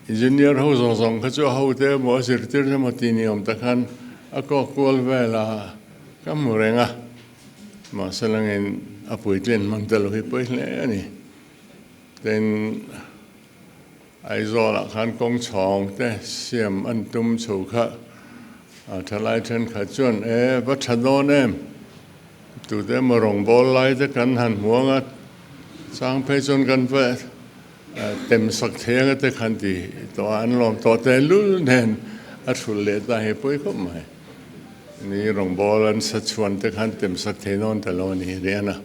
D: engineer ho zawng zawng kha chu a hote emaw a zirtir emaw tih ni awm ta khan a kawk kual vel a, ka hmu reng a, mahse langin a puitlin hman ta lo hi pawi hle a ni. Tin, Aizawlah khan kawng chhawng te siam an tum chho kha thalai thenkhat chuan, E, va tha dawn em? Tute emaw rawngbâwl lai te kan han hmu ang a, chang phei chuan kan va tem sak thei ang a te khan ti tawh a, an lawm tawh tehlul nen a thulh leh ta hi pawi khawp mai. Ni rawngbâwl an sa chhuan te khan tem sak thei dawn ta lo a ni rian a.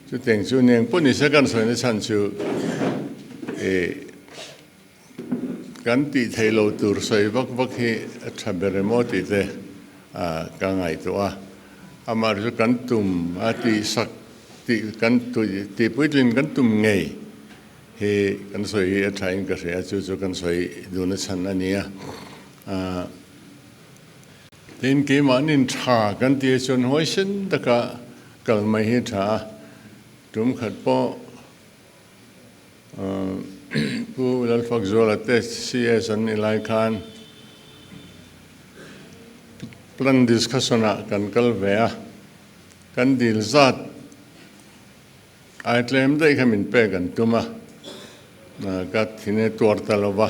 D: Chutiang chu neng pawh ni se kan sawina chhan chu ih kan tih theih lo tur sawi vak vak hi a tha ber emaw tih te ka ngaihtuah a, amah chu kan tum a tih sak tih kan tih puitlin kan tum ngei hi kan sawi hi a tha in ka hria chu chu kan sawi duhna chhan a ni a. Tin, keimahnin tha kan tih chuan huaisen taka kal mai hi tha a, tum khat pawh Pu Lalfakzuala te CS an nih lai khan plan discussion ah kan kal ve a, kan dil zat ai tlem daih kha min pek an tum a, ka thine tuar ta lo va,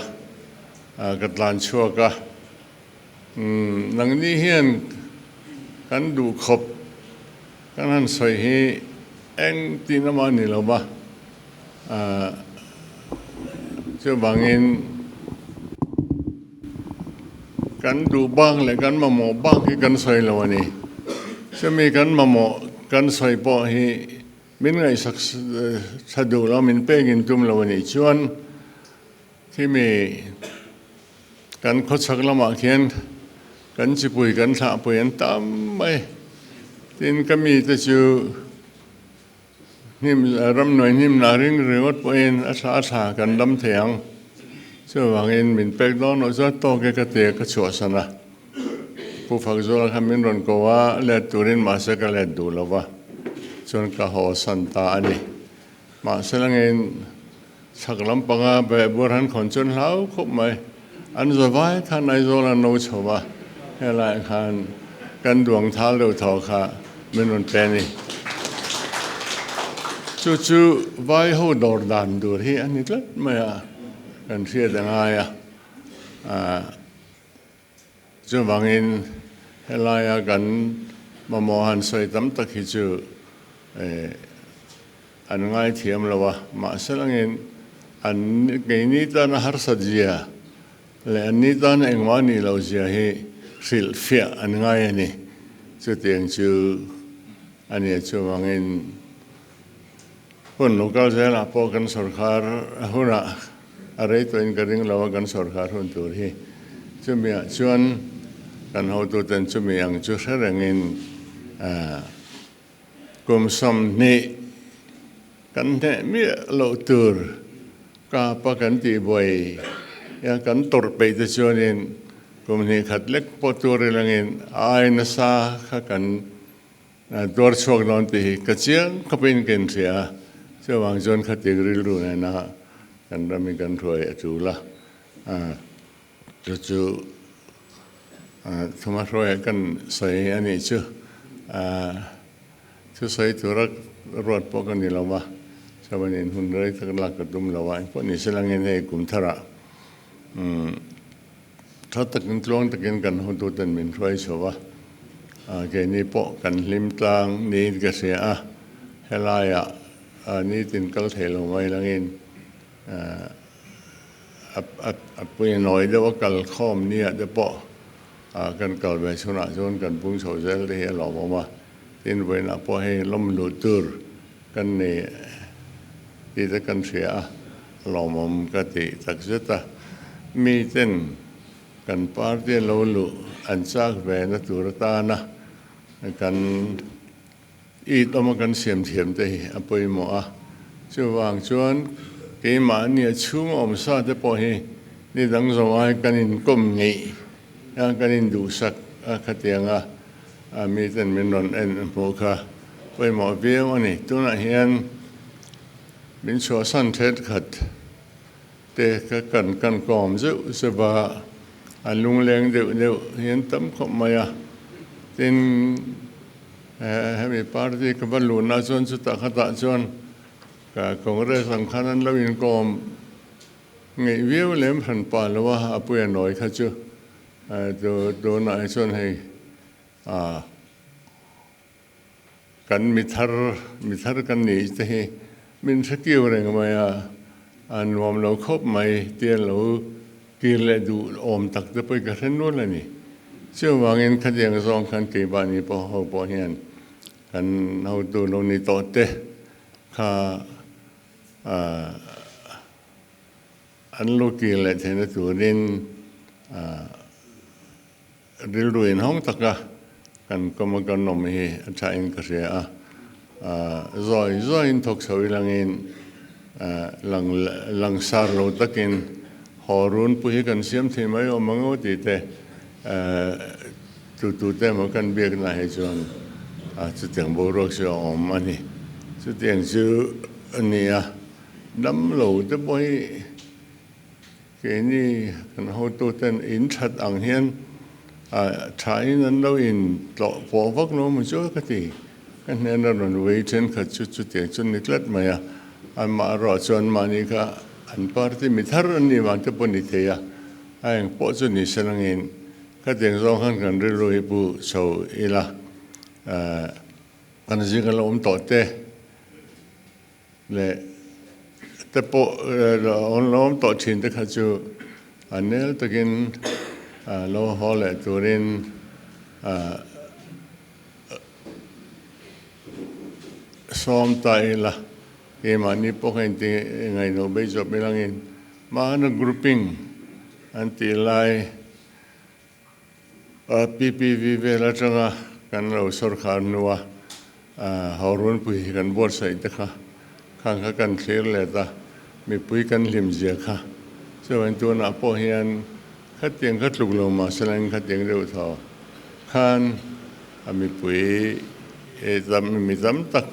D: ka tlan chhuak a. Umm, nangni hian kan duh khawp kan han sawi hi eng tih na mah a ni lo va, ah, chuvangin kan duh bak leh kan mamawh bak hi kan sawi lo a ni. Chumi kan mamawh kan sawi pawh hi min ngaihsak tha duh lo, min pekin tum lo a nih chuan Khimi kan khawchhak lamah khian kan chipui kan thlahpui an tam mai. Tin, ka mite chu hnim ramhnuai hnimna ring ringawt pawhin a thla a thla kan dam thei ang. Chuvangin min pek dawn loh chuan tawk e ka ti a, ka chhuahsan a. Pu Fakzuala kha min rawn ko a, let turin mahse ka let duh lo va, chuan ka haw san ta a ni. Mahse langin chhak lampanga behbur han khawn chuan hlau khawp mai. An zavai khan Aizawl an lo chho va, helaiah khan kan duang thal deuh thaw kha min rawn pe a ni. Chu chu vai ho dawr dan tur hi a ni tlat mai a, kan hriat a ngai a. Chuvangin helaia kan mamawh han sawi tam tak hi chu an ngaithiam lo a, mahse langin an keini tana harsat zia leh anni tana engmah nih loh zia hi hrilhfiah an ngai a ni. Chutiang chu a nia chuvangin Hun lo kal zelah pawh kan sawrkhar hunah a rei tawhin ka ring lo a, kan sawrkhar hun tur hi chumiah chuan kan hotuten chumi ang chu hre rengin kum 20 kan hneh miah loh tur kapa kan tihbuai. Ia kan tawrh peih te chuanin kum hnih khat lek pawh tur ilangin a ai nasa kha kan tuar chhuak dawn tih hi ka chiang khawpin ka inhria a. Chuvang chuan khatiang rilru nena kan ram hi kan hruai a tul a. Chu chu thuma hruaia kan sawi a nih chu. Thu sawi tura ruat pawh ka ni lo va, chuanin hun rei tak lak ka tum lo a, engpawh ni se langin hei kum tharah tha takin tluang takin kan hotuten min hruai chho va, keini pawh kan hlim tlang niin ka hria a, helaiah nitin kal thei lo mai langin A puinawi deuh a kal khawm nia te pawh kan kal ve chhunah chuan kan pung chho zel te hi a lawmawm a, tin vawiinah pawh hei lawm luh tur kan ni tih te kan hria a, a lawmawm ka ti tak zet a. Miten kan party a lo luh an chak ve na tur atana kan It awma kan siam thiam te hi a pawimawh a, chuvang chuan keimahni a chhung awm sa te pawh hi ni dang zawng ai kan inkawm ngeih a, kan induhsak a khatiang a miten min rawn en hmuh kha pawimawh viau a ni. Tunah hian min chhuahsan thenkhat te kha kan kan kawm zeuh zeuh a, an lungleng deuh deuh hian tam khawp mai a, tin Hemi party ka va luhna chuan chutah khatah chuan ka Congress ang khan an lo inkawm ngeih viau lem hran pah lo a, a puia nawi kha chu tunah hi chuan hei kan mi thar mi thar kan nih te hi min hre kiu reng mai a, a nuam lo khawp mai tia lo Kir leh duh awm tak te pawh i ka hre nual a ni. Chuvangin khatiang zawng khan keimahni pawh ho pawh hian kan hotu lo ni tawh te kha an lo kir leh theihna turin rilru inhawng taka kan kawma kan awm hi a thain ka hria a. Zawi zawiin thawk chho ilangin langsar lo takin haw runpui hi kan siam thei mai awm ang aw tih te tu tu te emaw kan biakna hi chuan chutiang boruak chu a awm a ni. Chutiang chu a ni a, damlo te pawh hi Keini kan hotuten in that ang hian thain an lo in tlawh pawh vak lo maw chu ka ti. Ka hnena rawn vei thenkhat chu chutiang chu ni tlat mai a, anmah erawh chuan mahni kha an party mi thar an nih vang te pawh ni thei a, a eng pawh chu ni se langin khatiang zawng khan kan rilru hi pu chho ila kan zinga lo awm tawh te. Leh te pawh an lo awm tawh thin te kha chu a nel takin lo haw leh turin sawm ta ila keimahni pawh kha inti ngaihno bei zawp ilangin mahna grouping an tih lai PPV vel atanga kan lo sawrkhar hnua Haurunpui hi kan buatsaih te kha khang kha kan thlir let a, mipui kan hlim zia kha. Chuan tunah pawh hian khatiang kha tluk lo mah se langin khatiang deuh tho khan a mipui mi tam tak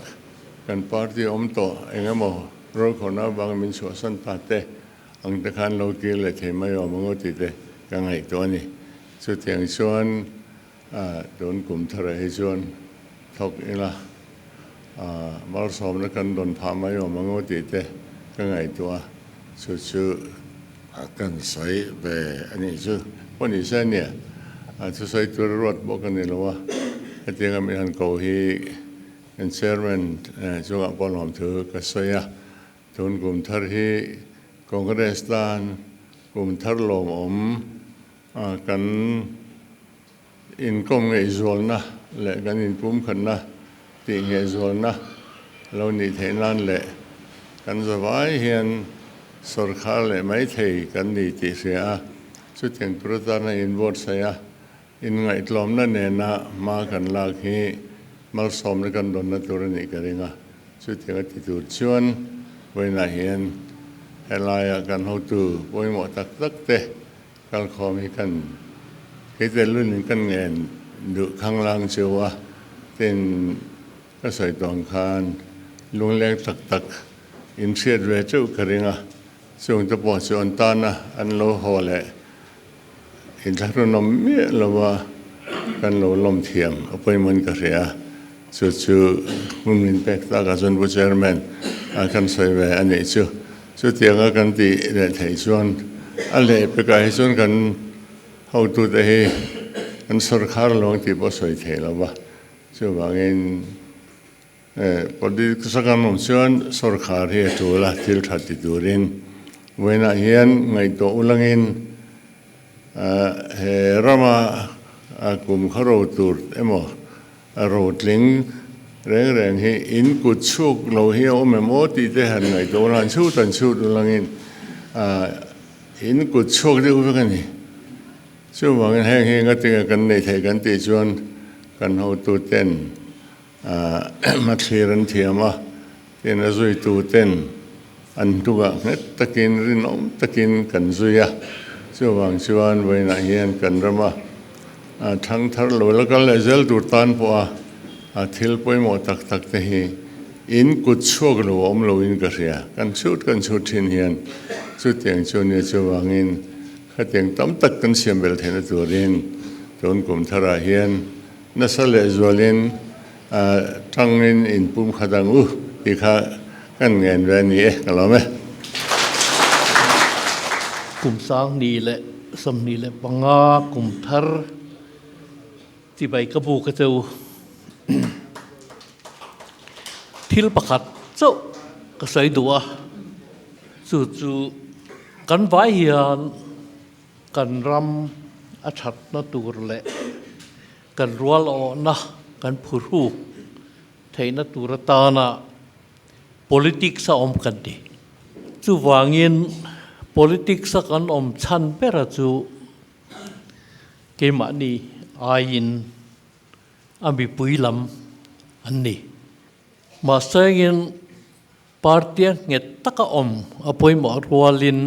D: kan party awm tawh eng emaw rawlkhawrna avanga min chhuahsan ta te Ang te khan lo kir leh thei mai awm ang aw tih te ka ngaihtuah a ni. Chutiang chuan tun kum tharah hi chuan thawk ila malsawmna kan rawn phah mai awm ang aw tih te ka ngaihtuah a, chu chu kan sawi ve a nih chu. Pawh ni se nia, thusawi tur ruat pawh ka ni lo a, hetianga mi han ko hi kan chairman chungah pawh lawmthu ka sawi a. Tun kum thar hi Congress tan kum thar lawmawm kan inkawm ngaihzualna leh kan inpumkhatna tih ngaihzualna lo nih theih nan leh kan zavai hian sawrkhar leh maithei kan ni tih hria a, chutiang tur atana inbuatsaih a Inngaihtlawmna nena hma kan lak hi malsawmna kan rawnna tur a nih ka ring a, chutiang a ti tur chuan vawiinah hian Helaia kan hotu pawimawh tak tak te kalkhawm hi kan keite lunin kan ngen duh khanglang cheu a, tin ka sawi tawh ang khan lungleng tak tak in hriat ve teuh ka ring a, chung te pawh chu an tana an lo haw leh Inthlahrunawm miah lova kan lo lawm thiam a pawimawhin ka hria a, chu chu hmun min pek takah chuan Pu Chairman a kan sawi ve a nih chu. Chutianga kan tih leh theih chuan a leh pekah hi chuan kan hotute hi kan sawrkhar lo ang tih pawh sawi thei lo va, chuvangin Politics a kan awm chuan sawrkhar hi a tul a, thil tha ti turin vawiinah hian ngaihtuah ulangin he rama kum kha ro tur emaw rotling reng reng hi in kut chhuk lo hi a awm em aw tih te han ngaihtuah ula, han chhut han chhut ulangin in kut chhuak deuh vek a ni. Chuvangin heng hi ngatinge kan neih theih kan tih chuan kan hotuten Hmathlir an thiam a, tin a zuituten an hnungah nghet takin rinawm takin kan zui a. Chuvang chuan vawiinah hian kan rama thangthar lo la kal leh zel tur tan pawha thil pawimawh tak tak te hi in kut chhuak lo a awm loin ka hria. Kan chhut kan chhut thin hian chutiang chu nia chuvangin khatiang tam tak kan siam belh theihna turin tun kum tharah hian Nasa lehzualin tangin inpum khat ang u tih kha kan ngen ve a ni e, ka lawm e.
E: Kum 2025 kum thar chibai ka bu ka cheu thil pakhat chauh ka sawi duh a, chu chu kan vai hian Kan ram a thatna tur leh kan rual awhna kan phurhuk theihna tur atana politics a awm kan ti. Chuvangin politics a kan awm chhan bera chu keimahni aiin a mipui lam an ni. Mahsengin party a nghet taka awm a pawimawh rualin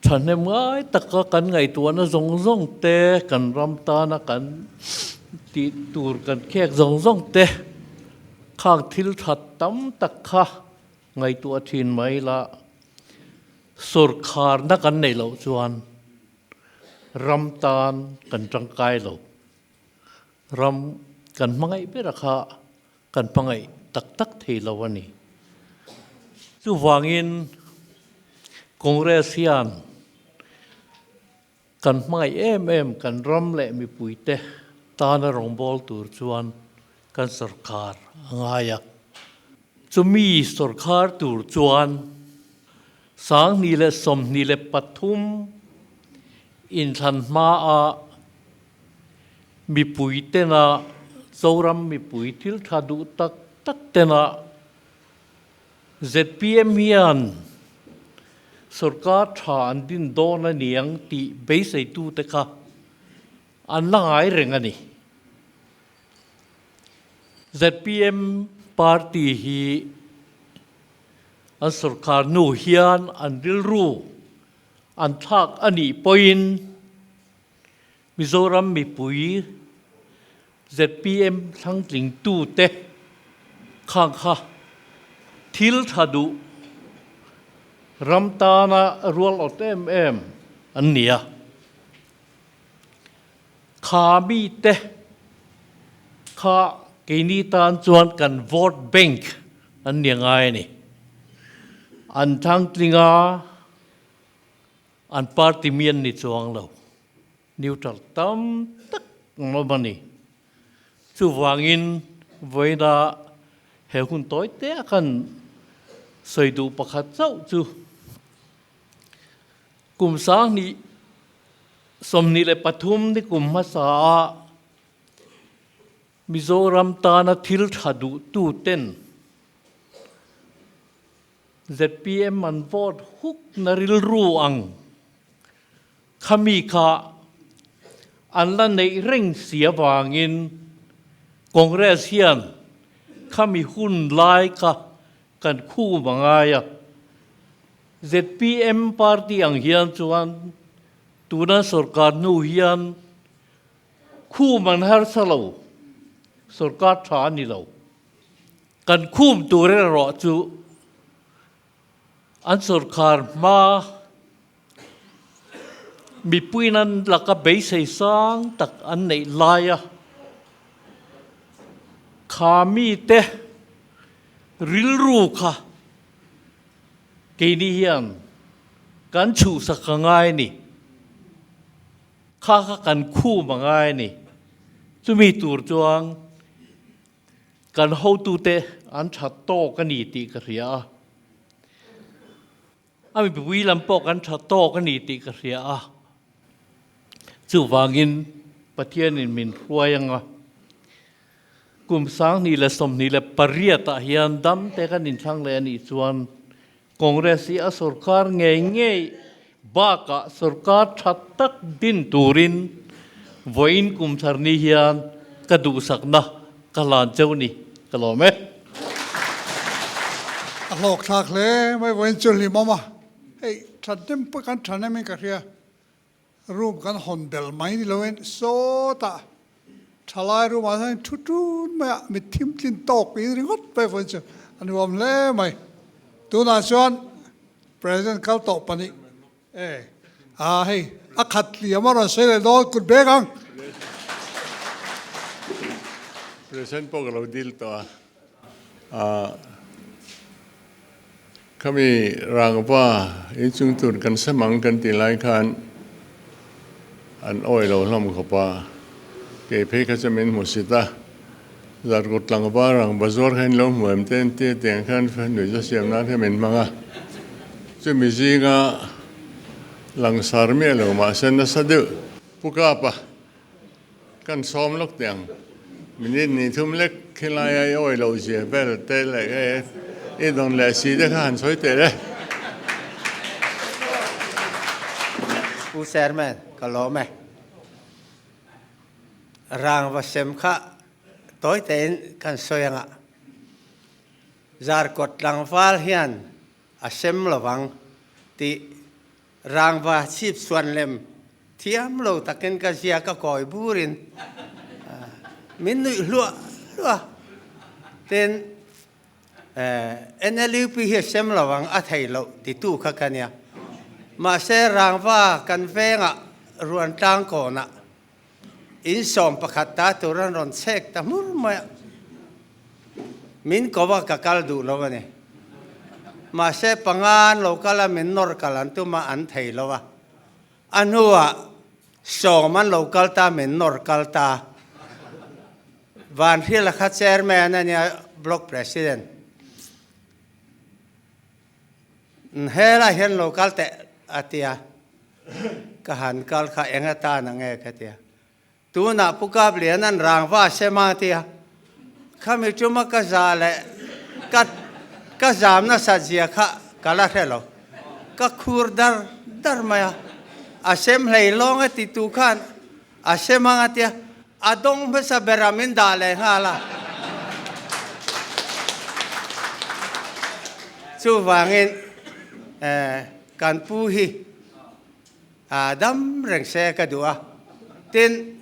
E: Thahnem ngai taka kan ngaihtuahna zawng zawng te, kan ram tana kan tih tur kan khek zawng zawng te khang thil that tam tak kha ngaihtuah thin mai la, sawrkharna kan neih loh chuan ram tan kan tangkai lo. Ram kan hmangaih bera kha kan hmangaih tak tak thei lo a ni. Chuvangin Congress hian kan hmangaih em em kan ram leh mipuite tana rawngbâwl tur chuan kan sawrkar a ngai a. Chumi sawrkar tur chuan 2023 inthlan hmaah Mipui tena Zoram mipui thil tha duh tak tak tena zpm hian sorkar tha an din dawn a niang tih beiseitute kha an la ngai reng a ni. Zpm party hi an sorkar hnu hian an rilru an thlak a nih pawhin Mizoram mipui zpm thlangtlingtute khang kha thil tha duh ram tana rual awt em em an ni a. Kha mite kha keini tan chuan kan vote bank an ni ngai a ni. An thlangtling a. An party mi an ni chuang lo. Neutral tam tak an awm a ni. Chuvangin vawiina he hun tawi te a kan sawi duh pakhat chauh chu kum 2023 ni kum hmasa ah Mizoram tana thil tha duh tu ten Zpm an vote huk na rilru ang khami kha an la neih reng si avangin Congress hian khami hun lai kha kan khum a ngai a. ZPM party ang hian chuan tuna sorkar hnu hian khum an harsa lo, sorkar tha a ni lo. Kan khum tur erawh chu an sorkar hma mipuiin an laka beisei sang tak an neih laia kha mite rilru kha Keini hian kan chhuhsak a ngai a ni. Kha kha kan khum a ngai a ni. Chumi tur chuan kan hotute an tha tawk a ni tih ka hria a. A mipui lam pawh kan tha tawk a ni tih ka hria a. Chuvangin Pathianin min hruai ang a. Kum 2028 ah hian dam te kan inthlang leh a nih chuan Congress hi a sorkar ngei ngei bakah sorkar tha tak din turin vawiin kum thar ni hian ka duhsakna ka hlan cheu ni ka lawm e.
A: A hlawk thlak hle mai vawiin chu hlimawm a, hei thathnem pawh kan thahnem in ka hria. Room kan hawn bel mai ni loin sawtah thalai room ah hian thu tun mai a, mit thim tlin tawk in ringawt mai vawiin chu a nuam hle mai. Tunah chuan President kal tawh pahnih e a hei a khat hliam a rawn sawi leh dawn kut bek ang.
D: President pawh ka lo dil tawh a. Khami rangva inchung tur kan sem ang kan tih lai khan an awi lo hlawm khawp a, kei phei kha chu min hmu sit a, zarkawt tlangva rangva zuar kha in lo hmu em te an ti a tiang khan nuihza siam nan kha min hmang a, chumi zinga langsar miah lo mahse nasa deuh pu kap a. Kan sawm lawk teh ang. Minute ni thum lek khilai a i awi loh zia vel te leh e i dawn leh si te kha han sawi teh le.
F: Pu Chairman, ka lawm e. Rangva sem kha tawi tein kan sawi anga. Zarkawt tlangval hian a sem lovang tih Rangva chhip suan lem thiam lo takin ka zia ka kawi burin min nuih hluah hluah tin NLUP hi a sem lo ang a thei loh titu kha ka nia. Mahse rangva kan vengah ruan tlang kawnah in sawm pakhat ta tur an rawn chhek ta hmur mai a, min ko a ka kal duh lo a ni. Mahse panga an lo kal a, min nawr kal an tum a, an thei lo a. A hnuah sawm an lo kal ta, min nawr kal ta. Vanhrila kha chairman a nia, block president. Helai hian lo kal teh a ti a, ka han kal kha eng atan ang e ka ti a. Tunah Pu Kaplian an rangva sem a ti a, khami tuma ka za leh ka ka zam nasat zia kha ka la hre lo. Ka khur dar dar mai a, a sem hlei lawng a ti tu khan a sem ang a ti a, a dawng hmasa ber a min dah leh nghal a. Chuvangin kan pu hi a dam reng se ka duh a. Tin,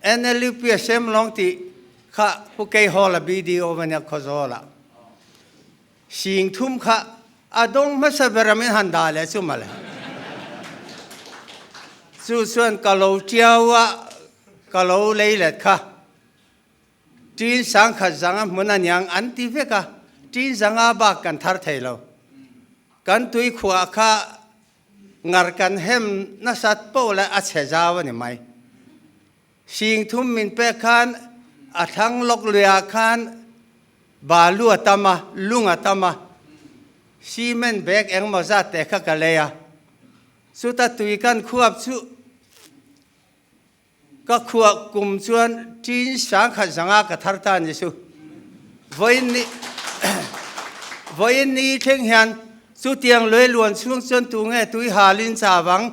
F: NLUP a sem lawng tih kha Pu Keihawla BDO a nia Khawzawlah. Sing thum kha a dawng hmasa ber a min han dah leh chu mawle. Chu chuan ka lo tiau a, ka lo lei let kha. Tin sangkhat zanga hmun a niang an ti vek a, tin zanga bak kan thar thei lo. Kan tui khuah kha ngar kan hem nasat poh leh a chhe zau a ni mai. Sing thum min pek khan a thlang lawk luiah khan balu a tam a, lung a tam a, cement bag engmaw zat te kha ka lei a. Chuta tui kan khuap chu Ka khuah kum chuan ṭin sangkhat zanga ka thar ta ni chu. Vawiin ni Vawiin ni thleng hian chutiang lui luan chhung chuan tu nge tui halin cha vang?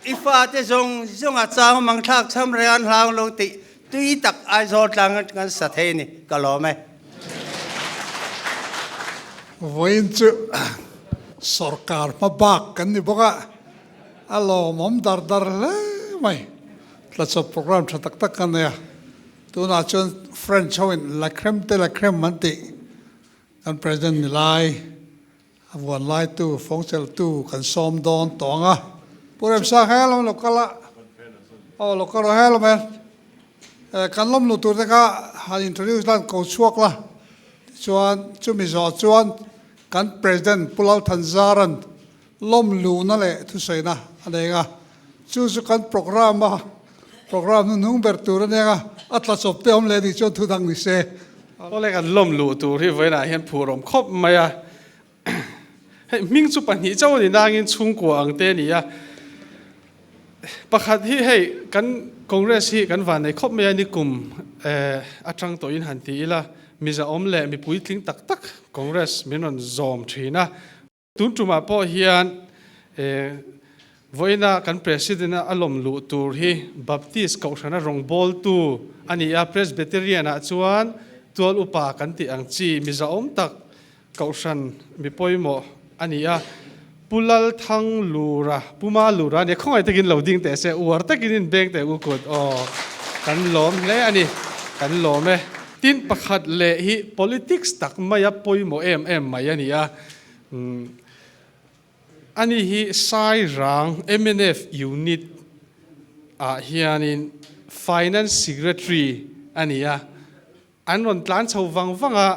F: I fate zawng zawng a chang mang thlak cham reng an hlau lo tih tui tak Aizawl tlang kan sa thei ni ka lawm e.
A: Vawiin chu sorkar hma bak kan ni bawk a, a lawmawm dar dar hle mai. Tlachawp programme tha tak tak kan nei a, tunah chuan French ho in la creme te la creme an tih kan President ni lai a vuan lai tu fawngchelh tu kan sawm dawn tawh ang a. Pu Remsa he lam lo kal a, aw lo kal rawh he lam hian kan lawm luh tur te kha han introduce lan ko chhuak la tichuan chumi zawh chuan kan President Pu Lalthanzaran lawm luhna leh thusawiina a nei ang a, chu chu kan programme a programme hnuhnung ber tur a nia a tla chawp te awm leh nih chuan thu dang ni se.
B: Awle kan lawm luh tur hi vawiinah hian phur awm khawp mai a, hei hming chu pahnih chauh a ni nangin chhungkua ang te a ni a, pakhat hi hei kan Congress hi kan van nei khawp mai a ni kum atang tawhin han ti ila mizaawm leh mipui tling tak tak Congress min rawn zawm thin a. Tun tumah pawh hian vawiina kan President a lawm luh tur hi Baptist Kohhrana rawngbawltu a ni a, Presbyterian ah chuan tual upa kan tih ang chi mi zahawm tak Kohhran mi pawimawh a ni a, Pu Lalthang Lura, Pu Ma Lura a ni a, khawngaih takin lo ding teh se, uar takin in beng teh u kut aw, kan lawm hle a ni, kan lawm e. Tin pakhat leh hi politics tak maia pawimawh em em mai a ni a, Ani hi Sairang mnf Unit ah hianin Finance Secretary a ni a, an rawn tlan chho vang vang a,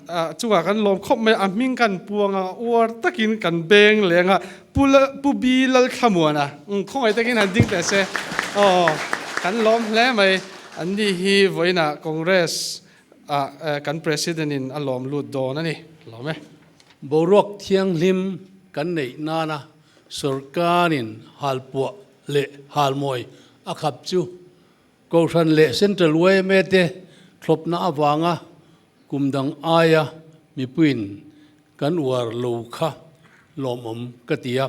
B: a chungah kan lawm khawp mai a, a hming kan puang a, uar takin kan beng leng a, Pu Pu Bi Lalthlamuana, khawngaih takin han ding teh se, aw kan lawm hle mai, anni hi vawiinah Congress ah kan President in a lawm lut dawn a ni, lawm e.
G: Boruak thianghlim kan neih nana sorkarin halpuah leh halmawi a khap chu Kohhran leh Central yma te thlawpna avanga kum dang aia mipuiin kan uar lo kha lawmawm ka ti a.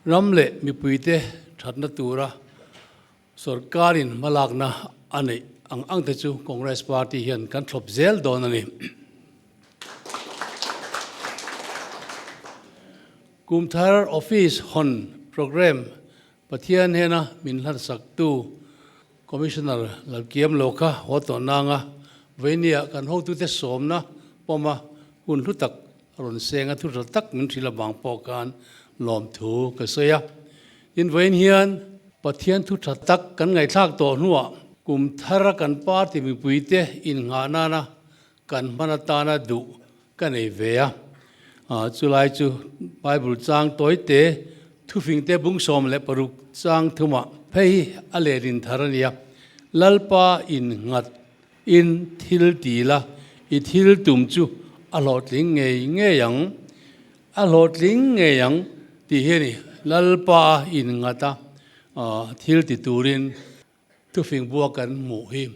G: Ram leh mipuite thatna tura Sorkarin hmalakna a neih ang ang te chu Congress Party hian kan thlawp zel dawn a ni. Kumthar Office hawn Programme Pathian hnena min hlansak tu Commissioner Lalkiam lo kha haw tawh nanga Veinia kan hotute sawmna pawma hun hlu tak rawn seng a thu tha tak min hrilh avang pawh khan lawmthu ka sawi a. Tin vawiin hian Pathian thu tha tak kan ngaihthlak tawh hnuah kum thara kan party mipuite innghah nana kan hman atana duh ka nei ve a. Chulai chu Bible chang tawite thufingte bung 16 chang thumah phei a lehlin thar a nia. Lalpa innghat In thil ti la, i thil tum chu a hlawhtling ngei ngei ang, a hlawhtling ngei ang tih hi a ni. Lalpa innghat a, thil ti turin thufing bua kan hmuh hi.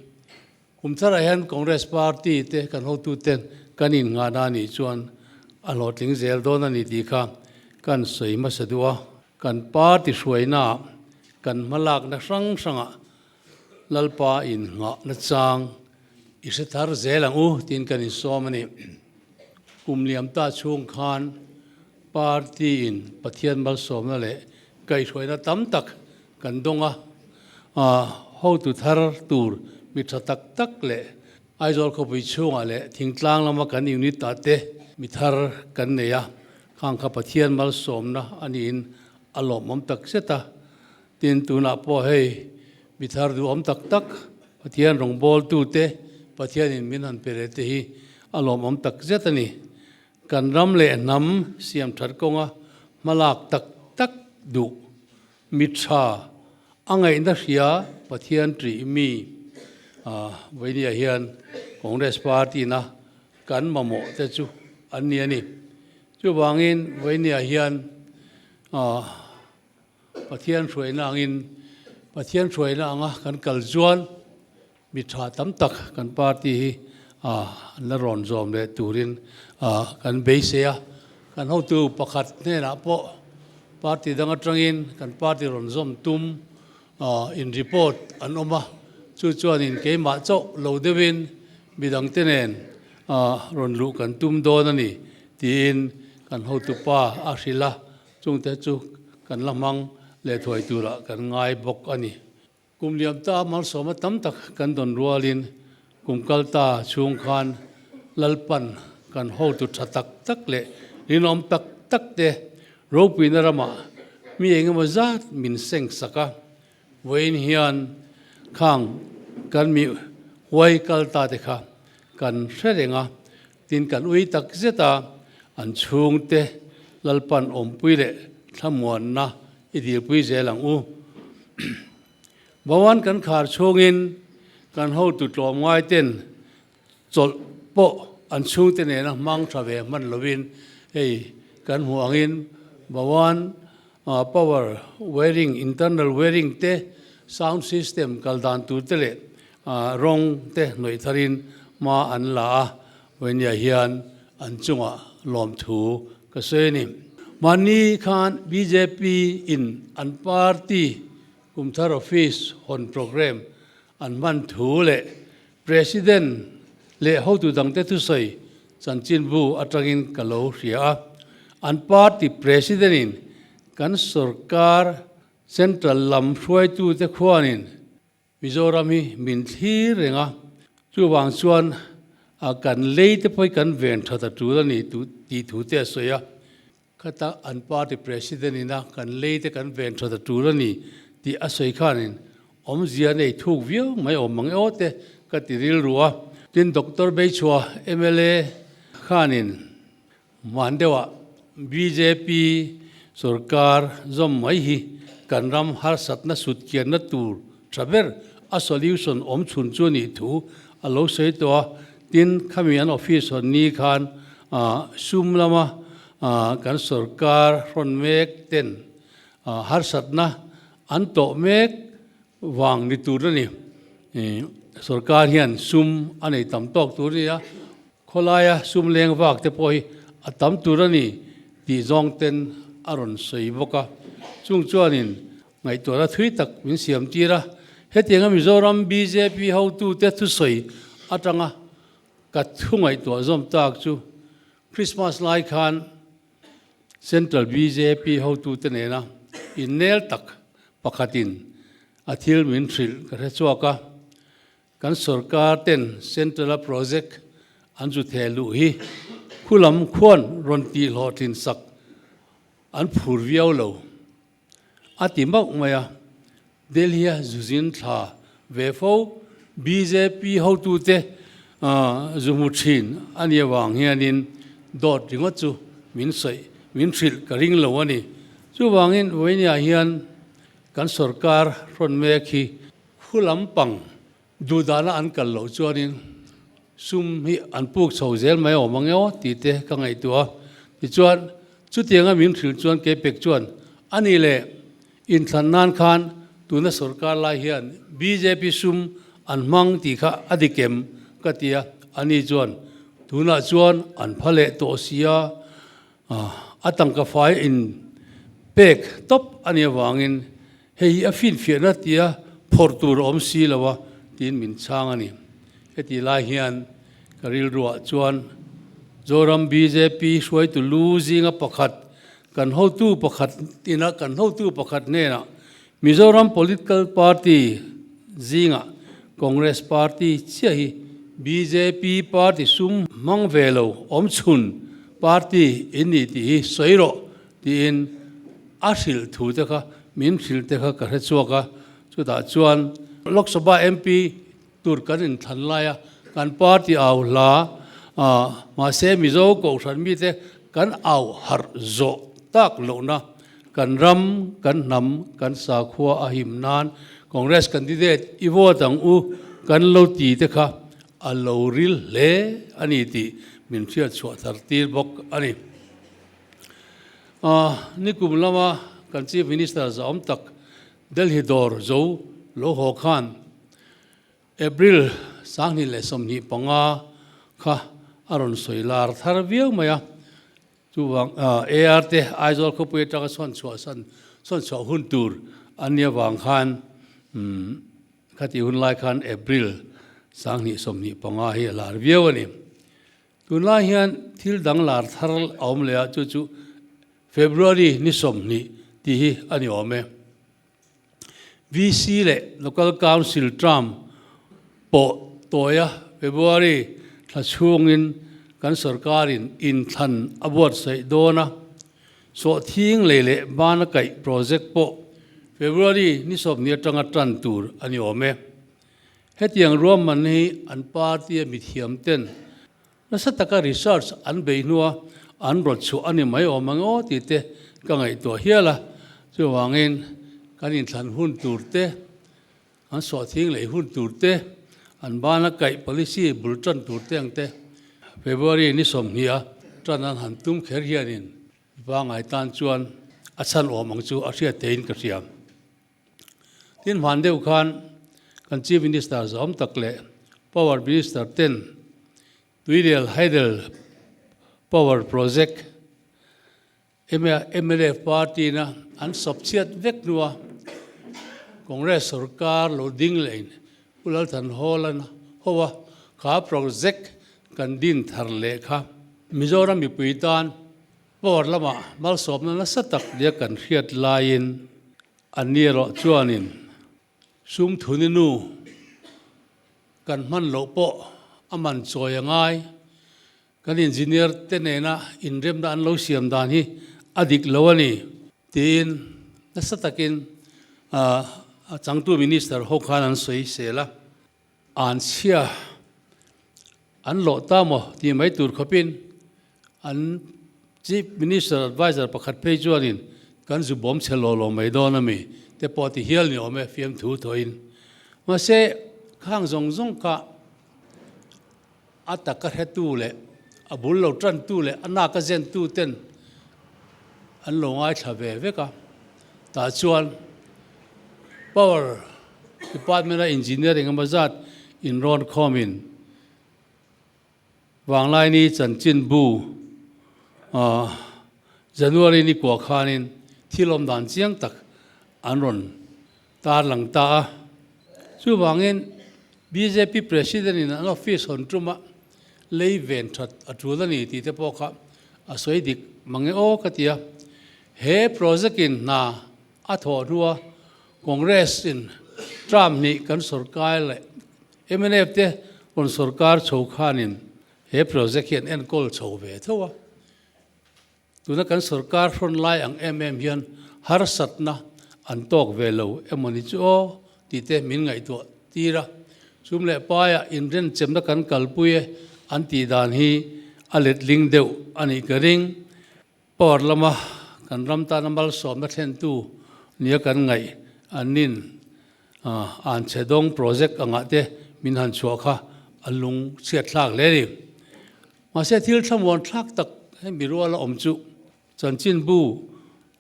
G: Kum tharah hian Congress Party te kan hotuten kan innghahna a nih chuan a hlawhtling zel dawn a ni tih kha kan sawi hmasa duh a. Kan party hruainaah kan hmalakna hrang hrangah Lalpa innghahna chang i hre thar zel ang u tiin kan insawm a ni. Kum liam ta chhung khan party in Pathian malsawmna leh kaihhruaina tam tak kan dawng a, hotu thar tur mi tha tak tak leh Aizawl khawpui chhungah leh thingtlang lama kan unit ah te mi thar kan nei a, khang kha Pathian malsawmna a niin a lawmawm tak zet a. Tin, tunah pawh hei mi thar duhawm tak tak Pathian rawngbawltute Pathianin min han pe leh te hi a lawmawm tak zet a ni. Kan ram leh hnam siam that kawnga hmalak tak tak duh mi tha a ngaihna hria Pathian ṭih mi Vainia hian Congress Party-na kan mamawh te chu an ni a ni. Chuvangin Vainia hian Pathian hruaina angin Pathian hruaina anga kan kal chuan mi tha tam tak kan party hi an la rawn zawm leh turin kan beisei a. Kan hotu pakhat hnenah pawh party dang atangin kan party rawn zawm tum in report an awm a, chu chuanin keimah chauh lo deuhin midangte nen rawn luh kan tum dawn a ni. tiin kan hotupa a hrilh a, chungte chu kan la hmang leh thuai turah kan ngai bawk a ni. Kum liam ta malsawma tam tak kan dawn rualin kum kal ta chhung khan Lalpan kan hotu tha tak tak leh rinawm tak tak te ropuina ramah mi engemaw zat min seng sak a. Vawiin hian khang kan mi huai kal ta te kha kan hre reng a, tin kan ui tak zet a, an chhungte Lalpan awmpui leh thlamuanna i dilpui zel ang u. Bawan kan khar chhungin kan hotu tlawmngai ten chawlh pawh an chhungte nena hmang tha ve hman lovin hei kan hmuh angin Bawan power wiring, internal wiring te, sound system kal dan tur te leh rawng te hnawih tharin hma an la a, Vainia hian an chungah lawmthu ka sawi a ni. Mahni khan bjp in an party kumthar office hawn programme an hman thu leh President leh hotu dangte thusawi chanchinbu atangin ka lo hria a. An party President in kan sorkar central lam hruaitute khuanin Mizoram hi min thlir reng a, chuvang chuan a kan lei te pawh hi kan ven that a tul a ni tih thu te a sawi a. Khata an party president ina kan lei te kan ven that a tul a ni tih a sawi khanin awmzia nei thuk viau mai awm mang e aw te ka ti rilru a. Tin Doctor Beichhua mla khanin Hman deuhah bjp sorkar zawm mai hi kan ram harsatna sutkianna tur tha ber a solution awm chhun chu a nih thu a lo sawi tawh a, tin khami an office hawn ni khan sum lama kan sorkar hrawn mek ten harsatna an tawh mek vang ni tur a ni. Sorkar hian sum a nei tam tawk tur a ni a. Khawlaia sum leng vak te pawh hi a tam tur a ni tih zawng ten a rawn sawi bawk a. Chung chuanin ngaihtuahna thui tak min siam tir a. Hetianga Mizoram bjp hotute thusawi atanga ka thu ngaihtuah zawm tak chu Christmas lai khan Central bjp hotute nena innel tak pakhatin a thil min hrilh ka hre chhuak a. Kan sorkar ten Central a project an zu theh luh hi khulam khuan rawn tih hlawhtlin sak an phur viau lo a ti mauh mai a. Delhi a zu zin thla ve fo bjp hotute zu hmu thin a nih avang hianin dawt ringawt chu min sawi min hrilh ka ring lo a ni. Chuvangin vawinia hian kan sorkar hrawn mek hi Khu lampang duhdahna an kal loh chuanin sum hi an puk chho zel mai awm ang emaw tih te ka ngaihtuah a. Tichuan, chutianga min hrilh chuan Keipek chuan, A nih leh, inthlan nan khan tuna sorkar lai hian bjp sum an hmang tih kha a dik em? ka ti a. Ani chuan, Tunah chuan an pha leh tawh sia, a tangka fai in pek tawp a nih avangin Hei hi a finfiahna tia phawrh tur a awm si lo a tiin min chhang a ni. Heti lai hian ka rilruah chuan Zoram bjp hruaitu lu zinga pakhat kan hotu pakhat ina kan hotu pakhat hnenah Mizoram political party zingah Congress party chiah hi bjp party sum hmang ve lo awm chhun party in ni tih hi sawi rawh Tiin a hrilh thu te kha min hrilh te kha ka hre chhuak a, chutah chuan Lok Sabha MP tur kan inthlan lai a, kan party au hla mahse Mizo Kohhran mite kan au harh zawh tak lohna kan ram, kan hnam, kan sakhua a him nan Congress candidate i vote ang u kan lo ti te kha a lo ril hle a ni tih min hriat chhuah thar tir bawk a ni. Nikum lama kan Chief Minister zahawm tak Delhi dawr zo lo haw khan April 2025 kha a rawn sawi lar thar viau mai a. Chuvang AR te Aizawl khawpui atanga sawn chhuah san sawn chhuah hun tur an nih avang khan khatih hun lai khan April 2025 hi a lar viau a ni. Tunlai hian thil dang lar thar a awm leh a, chu chu February ni 20 tih hi a ni awm e. VC leh Local Council term pawh tawia February thla chhungin kan sorkarin inthlan a buatsaih dawn a, sawhthing lei leh bana kaih project pawh February ni 20 atanga tan tur a ni awm e. Hetiang ruahman hi an party a mithiam ten Nasa taka research an bei hnua an rawt chhuah a ni mai awm ang aw tih te ka ngaihtuah hial a. Chuvangin kan inthlan hun tur te, an sawhthing lei hun tur te, an bana kaih policy bul tan tur te ang te February ni 20 a tan an han tum kher hianin pangngai tan chuan a chhan awm ang chu a hriat theihin ka hria. Tin hman deuh khan kan Chief Minister zawm tak leh Power Minister ten Tuirial Hydel Power Project mla party na an sawp chhiat vek hnua Congress sorkar lo ding lehin Pu Lalthanhawla hoa kha project kan din thar leh kha Mizoram mipui tan Power lamah malsawmna nasa tak nia kan hriat laiin an ni erawh chuanin sum thuni nu kan hman loh pawh a man chawi a ngai. Kan engineer te nena inremna an lo siam dan hi a dik lo a ni tiin nasa takin a changtu minister ho khan an sawi sel a. An chhia an lawh ta maw tih mai tur khawpin an Chief Minister Adviser pakhat phei chuanin kan zu bawm chhe law law mai dawn a mi te pawh ti hial ni awm e fiamthu thawhin. Mahse khang zawng zawng kha a taka hretu leh a bul lo tantu leh a naka zentu ten an lo ngaithla ve vek a, tah chuan Power Department a engineer engemaw zat inrawn khawmin Vanglaini chanchinbu January ni kua khanin thil awm dan chiang tak an rawn tarlang ta a. Chuvangin bjp President in an office hawn tuma lei ven that a tul a ni tih te pawh kha a sawi dik mange aw ka ti a. He project in hna a thawh hnua Congress in term hnih kan sorkar leh mnf te rawn sorkar chho khanin he project hi an enkawl chho ve tho a. Tuna kan sorkar hrawn lai ang em em hian harsatna an tawk ve lo emawni chu aw tih te min ngaihtuah tir a. Chum leh paiah inrenchemna kan kalpui e an tih dan hi a letling deuh a nih ka ring. Power lama kan ram tana malsawmna thlentu nia kan ngaih annin Anchhedawng project angah te min han chhuah kha a lungchhiat thlak hle a ni. Mahse thil thlamuan thlak tak hemi rual a awm chu chanchinbu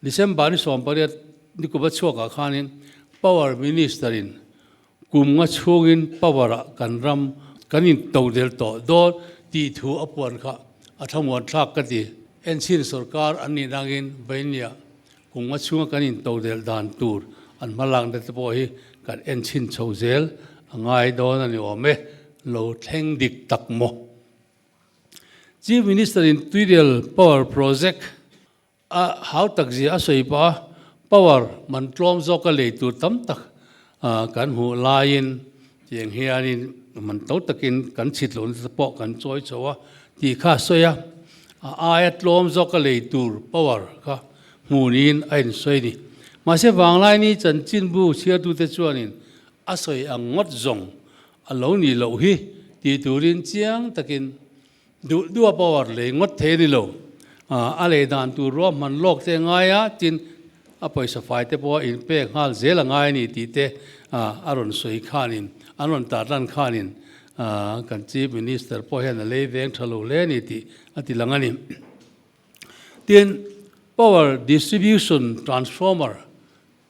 G: December ni 18 ni kum a chhuakah khanin Power Minister in kum nga chhungin power ah kan ram kan intodel tawh dawn tih thu a puan kha a thlamuan thlak ka ti. Enchhin sorkar an nih nangin Vainia kum nga chhunga kan intodel dan tur an hmalakna te pawh hi kan enchhin chho zel a ngai dawn a ni awm e, lo thleng dik tak maw? Chief Minister in Tuirial Power Project a hau tak zia a sawi pah a, power man tlawm zawka lei tur tam tak kan hmuh laiin tiang hianin man to takin kan chhit lohna te pawh kan chawi chho a tih kha a sawi a, a aia tlawm zawka lei tur power kha hmuh niin a insawi a ni. Mahse Vanglaini chanchinbu chhiartute chuanin a sawi ang ngawt zawng a lo nih loh hi tih turin chiang takin duh duha power lei ngawt thei a ni lo. A lei dan tur ruahman lawk te a ngai a, tin a pawisa fai te pawh a inpek nghal zel a ngai a ni tih te a rawn sawi khanin, an rawn tarlan khanin kan Chief Minister pawh hian a lei veng tha lo hle a ni tih a ti lang a ni. Tin, power distribution transformer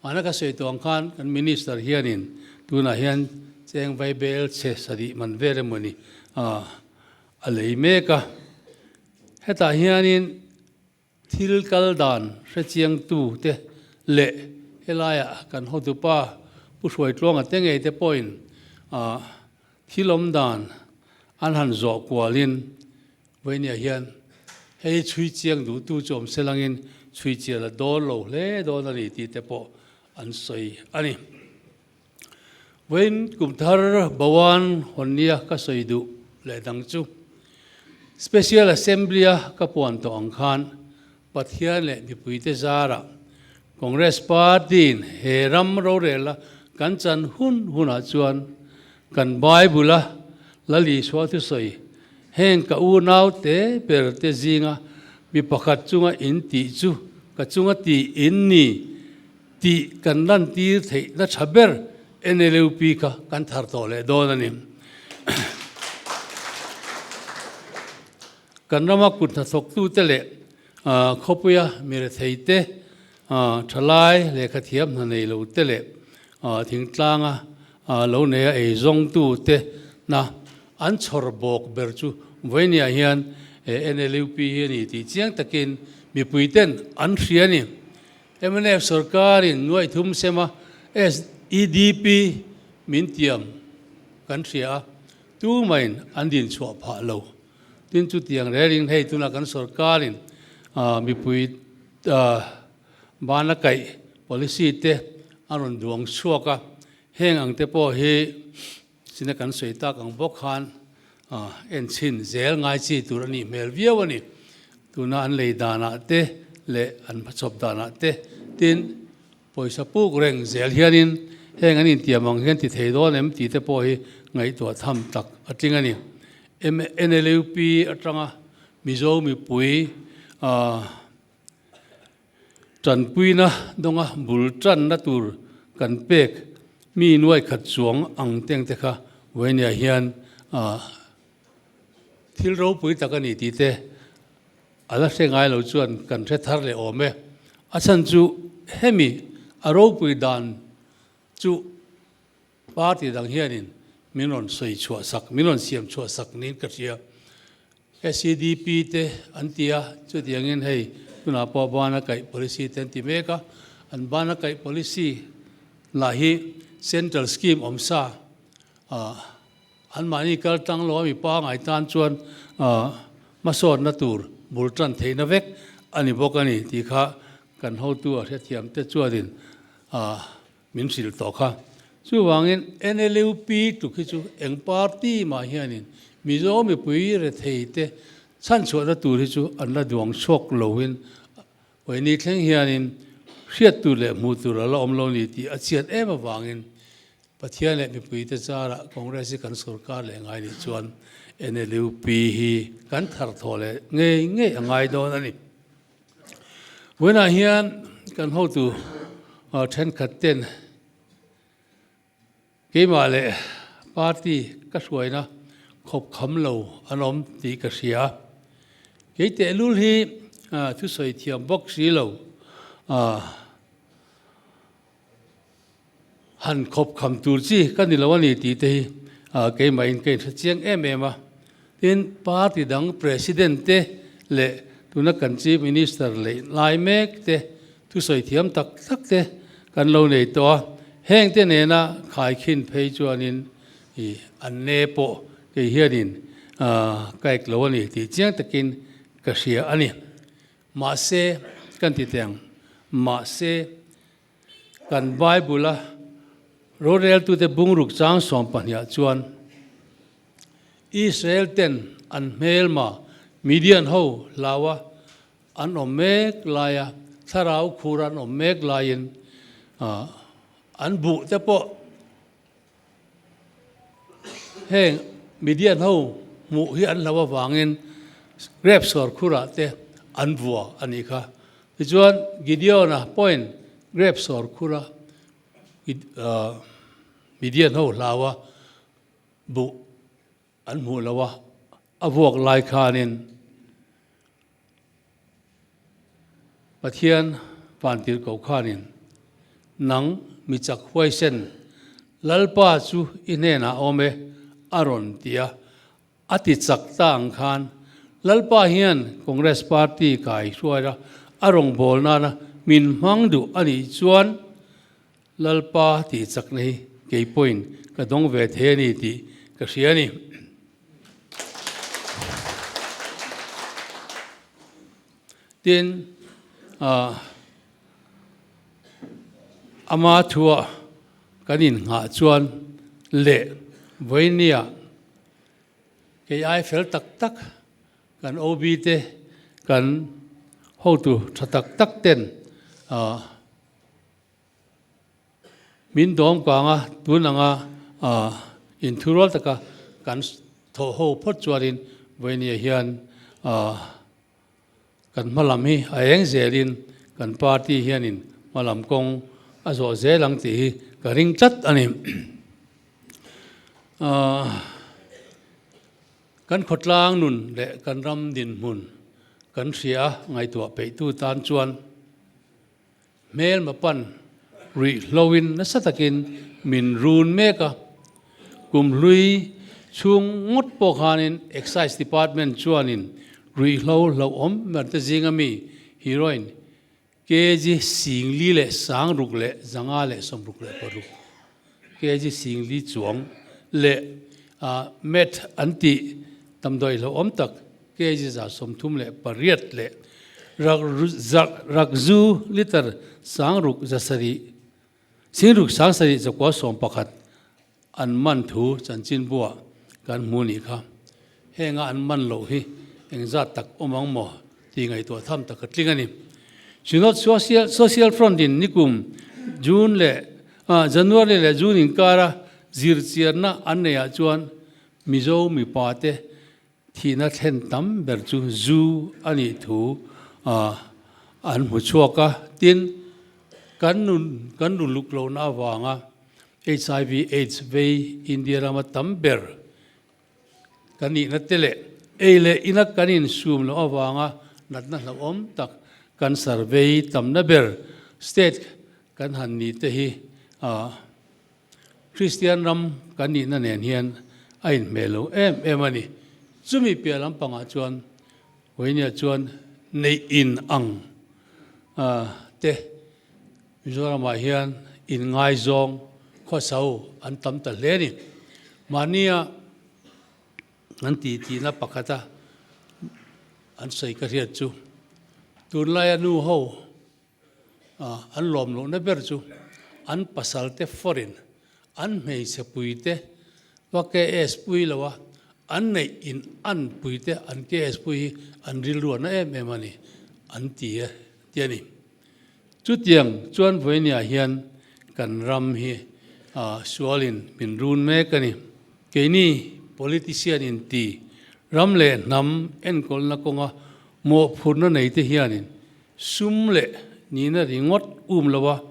G: Mahna ka sawi tawh ang khan kan Minister hianin tunah hian cheng vai bel chhe sarih man vel emawni a lei mek a. Hetah hianin thil kal dan hrechiangtu te leh helaiah kan hotupa Pu Hruaitluanga te ngei te pawhin thil awm dan an han zawh kualin. Vawinia hian hei chhui chiang duhtu chu awm selangin chhui chial a dawn lo hle dawn a ni tih te pawh an sawi a ni. Vawiin kum thar Bawan hawnnia ka sawi duh leh dang chu Special Assembly-a ka puan tawh ang khan Pathian leh mipuite zarah Congress Party-in he ram rorela kan chan hun hunah chuan kan Bible-a Lal Isua thusawi, Heng ka unau te ber te zinga mi pakhat chunga in tih chu ka chunga tih in ni tih kan lantir theihna tha ber NLUP kha kan thar tawh leh dawn a ni. Kan rama kut hnathawktute leh khawpuia mi retheite, thalai lehkhathiam hna nei lote leh thingtlanga lo neia eizawngtute na an chhawr bawk ber chu vawinia hian NLUP hi a ni tih chiang takin mipuiten an hria a ni. Mnf sorkarin nuaithum sema SEDP min tiam kan hria a, tumahin an dinchhuah phah lo. Tin chutiang rêlin hei tuna kan sorkarin mipui bana kaih policy te a rawn duang chhuak a, heng ang te pawh hi china kan sawi tak ang bawk khan enchhin zel ngai chi tur a nih hmel viau a ni. Tuna an lei danah te leh an hmachhawp danah te tin pawisa puk reng zel hianin heng an intiam ang hian ti thei dawn em tih te pawh hi ngaihtuah tham tak a tling a ni. NLUP atanga Mizo mipui tanpuina dawnga bul tanna tur kan pek mi nuai khat chuang ang teng te kha Vawinia hian thil ropui tak a ni tih te a la hre ngai lo chuan kan hre thar leh awm e. A chhan chu hemi a ropui dan chu Party dang hianin min rawn sawi chhuah sak, min rawn siam chhuah sak niin ka hria. SEDP te an ti a, chutiangin hei tunah pawh bana kaih policy te an ti mek a, an bana kaih policy lah hi central scheme awm sa anmahni kal tang lo a mi pangai tan chuan hmasawnna tur bul tan theihna vek a ni bawk a ni tih kha kan hotu a hrethiam te chuanin Min hrilh tawh kha. Chuvangin NLUP tluk hi chu eng party mah hianin Mizo mipui rethei te chhanchhuahna tur hi chu an la duang chhuak loin Vaini thleng hianin hriat tur leh hmuh tur a la awm lo ni tih a chian em avangin Pathian leh mipuite zarah Congress hi kan sorkar leh ngai nih chuan NLUP hi kan thar thawh leh ngei ngei a ngai dawn a ni. Vawiinah hian kan hotu thenkhat ten keimah leh party ka hruaina khawp kham lo an awm tih ka hria. Kei tehlul hi thusawi thiam bawk si lo. Han khawp kham tur chi ka ni lo a ni tih te hi keimahin ka inhre chiang em em a. Tin, party dang President te leh tuna kan Chief Minister leh lai mek te thusawi thiam tak tak te kan lo nei tawh a. Heng te nena khaikhin phei chuanin an ne pawh kei hianin ka ek lo a ni tih chiang takin ka hria a ni. Mahse, kan ti teh ang, mahse, Kan Bible-a roreltute bungruk chang 12ah chuan Israel-ten an hmelma Midian ho hlaua an awm mek laia thlarau khur an awm mek laiin an buh te pawh Heng Midian ho hmuh hi an hlau avangin grep sawr khurah te an vua a nih kha. Tichuan Gideon-a pawhin grep sawr khura Midian ho hlaua buh an hmuh lo a, a vuak lai khanin Pathian vantir ko khanin, Nang mi chak huaisen, Lalpa chu i hnenah awm e, a rawn ti a. A ti chak ta ang khan, Lalpa hian Congress Party kai hruaira a rawngbâwl nana min hmang duh a nih chuan, Lalpa tih chakna hi kei pawhin ka dawng ve thei a ni tih ka hria a ni. Tin, ama thua kan innghah chuan leh vawinia kei ai fel tak tak kan OB te kan hotu tha tak tak ten Min dawm kanga tun anga inthurual taka kan thawh ho phawt chuanin vawinia hian kan hmalam hi a eng zelin kan party hianin hmalam kawng a zawh zel ang tih hi ka ring tlat a ni. Kan khawtlang nun leh kan ram dinhmun kan hria ngaihtuah peihtu tan chuan Hmelma pan ruihhloin nasa takin min run mek a, kum hlui chhung ngawt pawh khanin Excise Department chuanin ruihhlo hlauhawm berte zinga mi heroin kg singli leh sangruk leh 566 kg singli chuang leh meth an tih damdawi hlauhawm tak kg 38 leh rakzu liter sangruk zasarih singruk sangsarih zakua sawmpakhat an man thu chanchinbuah kan hmu nih kha. Henga an man loh hi engzat tak awm ang maw tih ngaihtuah tham tak a tling a ni. Synod Social Front in nikum June leh January leh June inkara zirchiarna an neihah chuan Mizo mipa te Thihna thlen tam ber chu zu a nih thu an hmu chhuak a, tin, kan nun kan nu luk lohna avanga HIV AIDS vei India rama tam ber kan nihna te leh ei leh ina kan insum loh avanga natna hlauhawm tak cancer vei tamna ber state kan han nih te hi Kristian ram kan nihna nen hian a inhmeh lo em em a ni. Chumi piah lampangah chuan Vawinia chuan neih in ang te Mizoramah hian inngaizawng khawsau an tam ta hle a ni. Mahnia an titihna pakhata an sawi ka hriat chu tunlaia nu ho An lawm lohna ber chu an pasalte foreign, an hmeichhe puite va KS pui lo a, an neih in an puite an KS pui hi an rilruahna em em a ni an ti e ti a ni. Chutiang chuan vawinia hian kan ram hi sualin min run mek a ni. Keini politician in ti ram leh hnam enkawlna kawnga mawhphurhna neite hianin Sum leh nihna ringawt um lo a,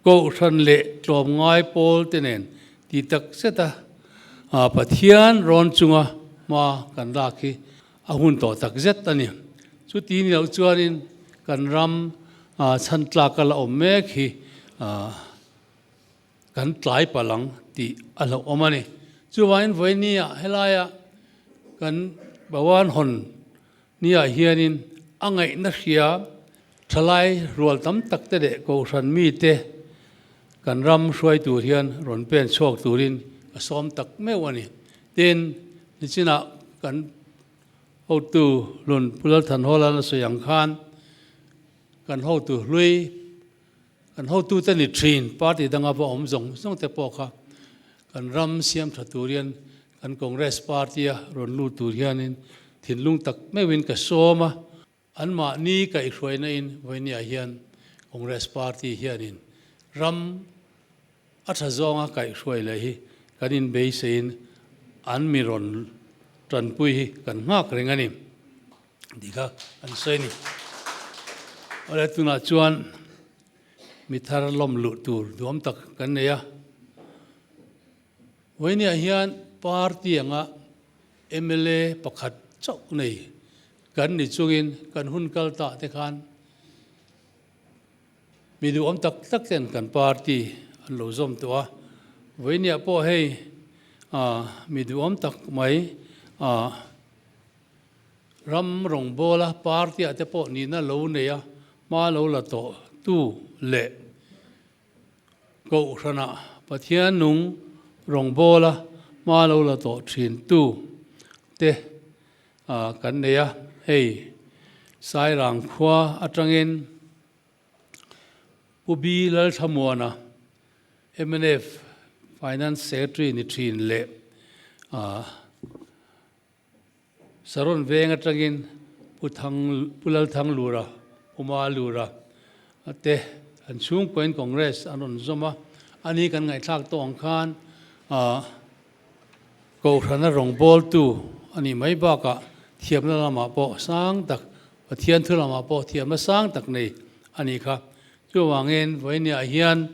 G: Kohhran leh tlawmngai pawl te nen ti tak zet a Pathian rawn chunga hma kan lak hi a hun tawh tak zet a ni. Chuti ni loh chuanin kan ram chhan tlak a la awm mek hi kan tlai palh ang tih a hlauhawm a ni. Chuvangin vawinia helaia kan Bhawan hawn niah hianin a ngaihna hria thalai rual tam tak te leh Kohhran mite kan ram hruai tur hian rawn pen chhuak turin ka sawm tak meuh a ni. Tin, nichinah kan hotu hlun Pu Lalthanhawla'n a sawi ang khan kan hotu hlui, Kan hotute ni thin, party danga va awm zawng zawng te pawh kha kan ram siam tha tur hian kan Congress party a rawn lut tur hianin thinlung tak meuhin ka sawm a, anmahni kaihhruaina in vawinia hian Congress party hianin ram a tha zawnga kaihhruai leh hi kan inbeiseiin an mi rawn tanpui hi kan nghak reng a ni. Tih kha an sawi a ni. Awle tunah chuan mi thar lawm luh tur duam tak kan nei a. Vawinia hian party anga mla pakhat chauh nei kan ni chungin kan hun kal ta te khan mi duhawm tak tak ten kan party an lo zawm tawh a. Vawinia pawh hei mi duhawm tak mai Ram rawngbawla party-ah te pawh nihna lo nei a, hma lo la tawh tu leh Kohhranah Pathian nung rawngbawla hma lo la tawh thin tu te kan nei a, hei. Sairang khua atangin Pu B Lalthlamuana, mnf Finance Secretary ni thin leh Saron veng atangin Pu Thang Pu Lalthanglura, Pu Malura te an chhungkuain Congress an rawn zawm a, ani kan ngaihthlak tawh ang khan Kohhrana rawngbawltu a nih mai bakah thiamna lamah pawh sang tak, Pathian thu lamah pawh thiamna sang tak nei a nih kha. Chuvangin vawiiniah hian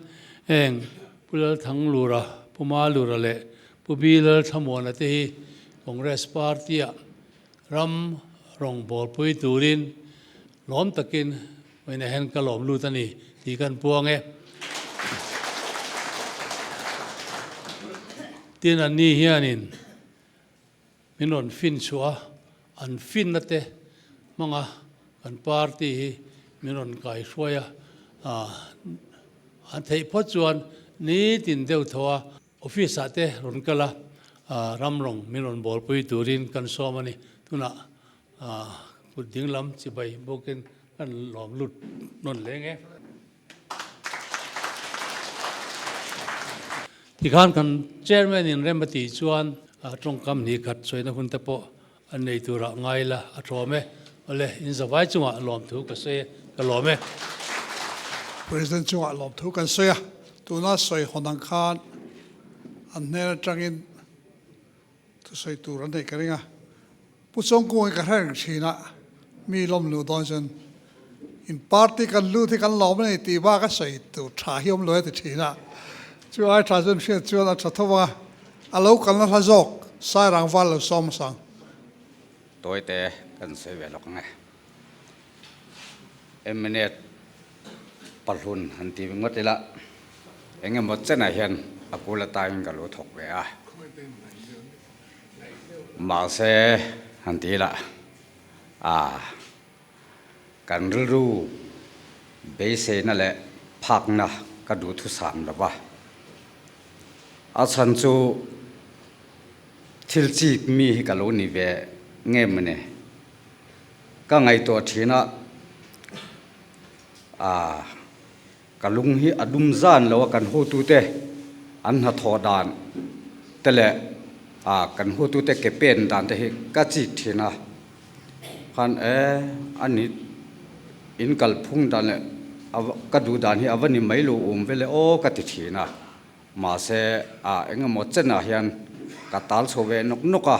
G: heng Pu Lalthanglura, Pu Malura leh Pu Bi Lalthlamuana te hi Congress Party-ah ram rawngbawlpui turin lawm takin vawiinah hian ka lawm lut a ni tih kan puang e. Tin anni hianin min rawn fin chhuah a, an finna te hmanga kan party hi min rawn kaihruai a, an theih phawt chuan nitin deuh tho a, Office ah te rawn kal a, ram rawng min rawn bawlpui turin kan sawm a ni. Tunah kut ding lam chibai bawkin kan lawm lut nawn leng e. Tikhan kan Chairman in rem a tih chuan tawngkam hnih khat sawina hun te pawh an nei turah ngai la a thawm e. Awle, in zavai chungah lawmthu ka sawi e, ka lawm e.
A: President chungah lawmthu kan sawi a, tuna sawi hawn ang khan an hnen atangin thusawi tur an neih ka ring a. Pu Chawngkung hi ka hre reng thin a, mi lawm luh dawn chuan in party kan lut hi kan lawm a ni tih bak a sawi tur tha hi awm lo e ti thin a. Chu ai tha chuan hriat chuan a tha tho vang a, a lo kalna hla zawk Sairang val lo sawm sang.
H: Tawite kan sawi ve lawk ang e. Mnf pahlun han ti ngawt ila eng emaw chenah hian a kul atangin ka lo thawk ve a. Mahse han ti ila a kan rilru beiseina leh phakna ka duhthusam lo va. A chhan chu thil chik mi hi ka lo ni ve nge mawni? Ka ngaihtuah thin a, aa ka lung hi a dum zan lo a kan hotute an hnathawh dan te leh aa kan hotute ke pen dan te hi ka chik thin a. Khan e a ni in kalphung dan leh ka duh dan hi a va ni mai lo awm vele aw ka ti thin a. Mahse a engemaw chenah hian ka tal chho ve nawk nawk a,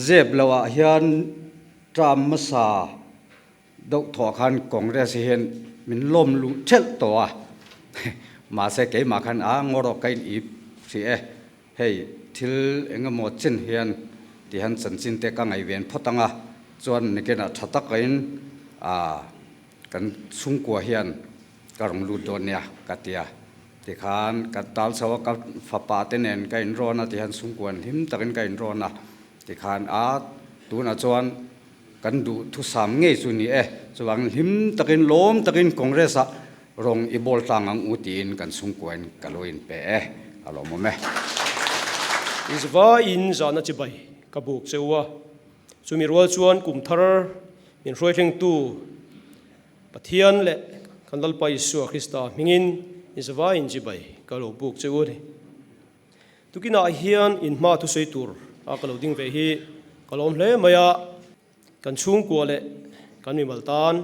H: zep loh ah hian term hmasa deuh thawh khan Congress hian min lawm luh thelh tawh a, mahse keimah khan a ngawrawh ka in ip hrih e, hei thil engemaw chen hian ti hian chanchin te ka ngaihven phawt ang a, chuan nikinah tha takin a kan chhungkua hian ka rawn lut dawn nia ka ti a, tikhan ka tal chho a, ka fapa te nen ka inrawn a tihian chhungkuan hlim takin ka inrawn a, tikhan a tunah chuan kan duh thusam ngei chu ni e, chuvangin hlim takin lawm takin Congress ah rawng i bawl tlang ang u tiin kan chhungkuain ka lo inpe e, a lawmawm e.
I: Izvaiin zahna chibai ka buk che u a, chumi rual chuan kum thar min hruaithlengtu Pathian leh kan Lalpa Isua Krista hmingin i zavaiin chibai ka lo buk che u a ni. Tukinah hian in hma thusawi tur a ka lo ding ve hi ka lawm hle mai a, kan chhungkua leh kan mimal tan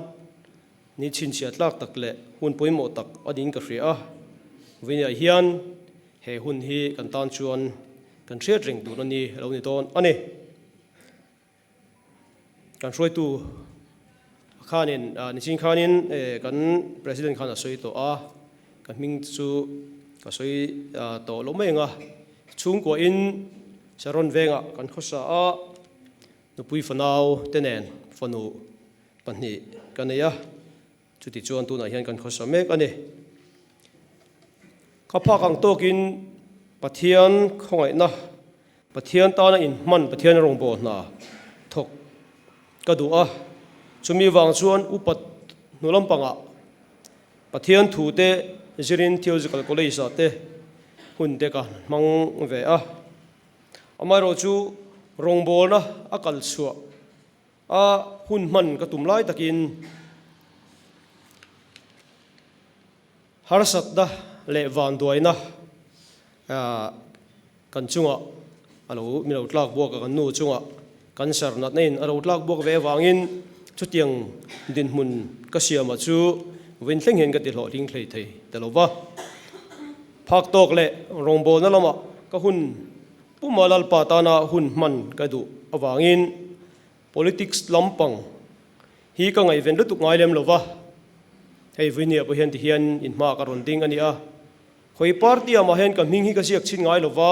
I: ni chhinchhiah tlak tak leh hun pawimawh tak a niin ka hria a, vawiinah hian he hun hi kan tan chuan kan hriat reng tur a ni lo ni dawn a ni. Kan hruaitu khanin nichin khanin kan President khan a sawi tawh a, ka hming chu ka sawi tawh lo mai ang a, chhungkuahin Saron vengah kan khawsa a, nupui fanau te nen fanu pahnih ka nei a, chuti chuan tunah hian kan khawsa mek a ni. Ka phak ang tawkin Pathian khawngaihna Pathian tana inhman Pathian rawngbâwl hna thawk ka duh a, chumi vang chuan upat hnu lampangah Pathian thute zirin Theological College-ah te hun te ka hmang ve a. Amaherawhchu rawngbâwlna a kal chhuah. A hun hman ka tum lai takin harsatna leh vanduaina kan chungah a lo mi lo tlak buak a, kan nu chungah cancer natna in a lo tlak buak ve avangin chutiang dinhmun ka siamah chu vawiin thleng hian ka ti hlawhtling thlei thei ta lo va. Phak tawk leh rawngbawlna lamah ka hun Puma Lalpa tana hun hman ka duh avangin politics lampang hi ka ngaihven lutuk ngai lem lo va, hei Vuinia pawh hian tihian in hma ka rawn ding a ni a, khawi party ah mah hian ka hming hi ka ziak chhin ngai lo va,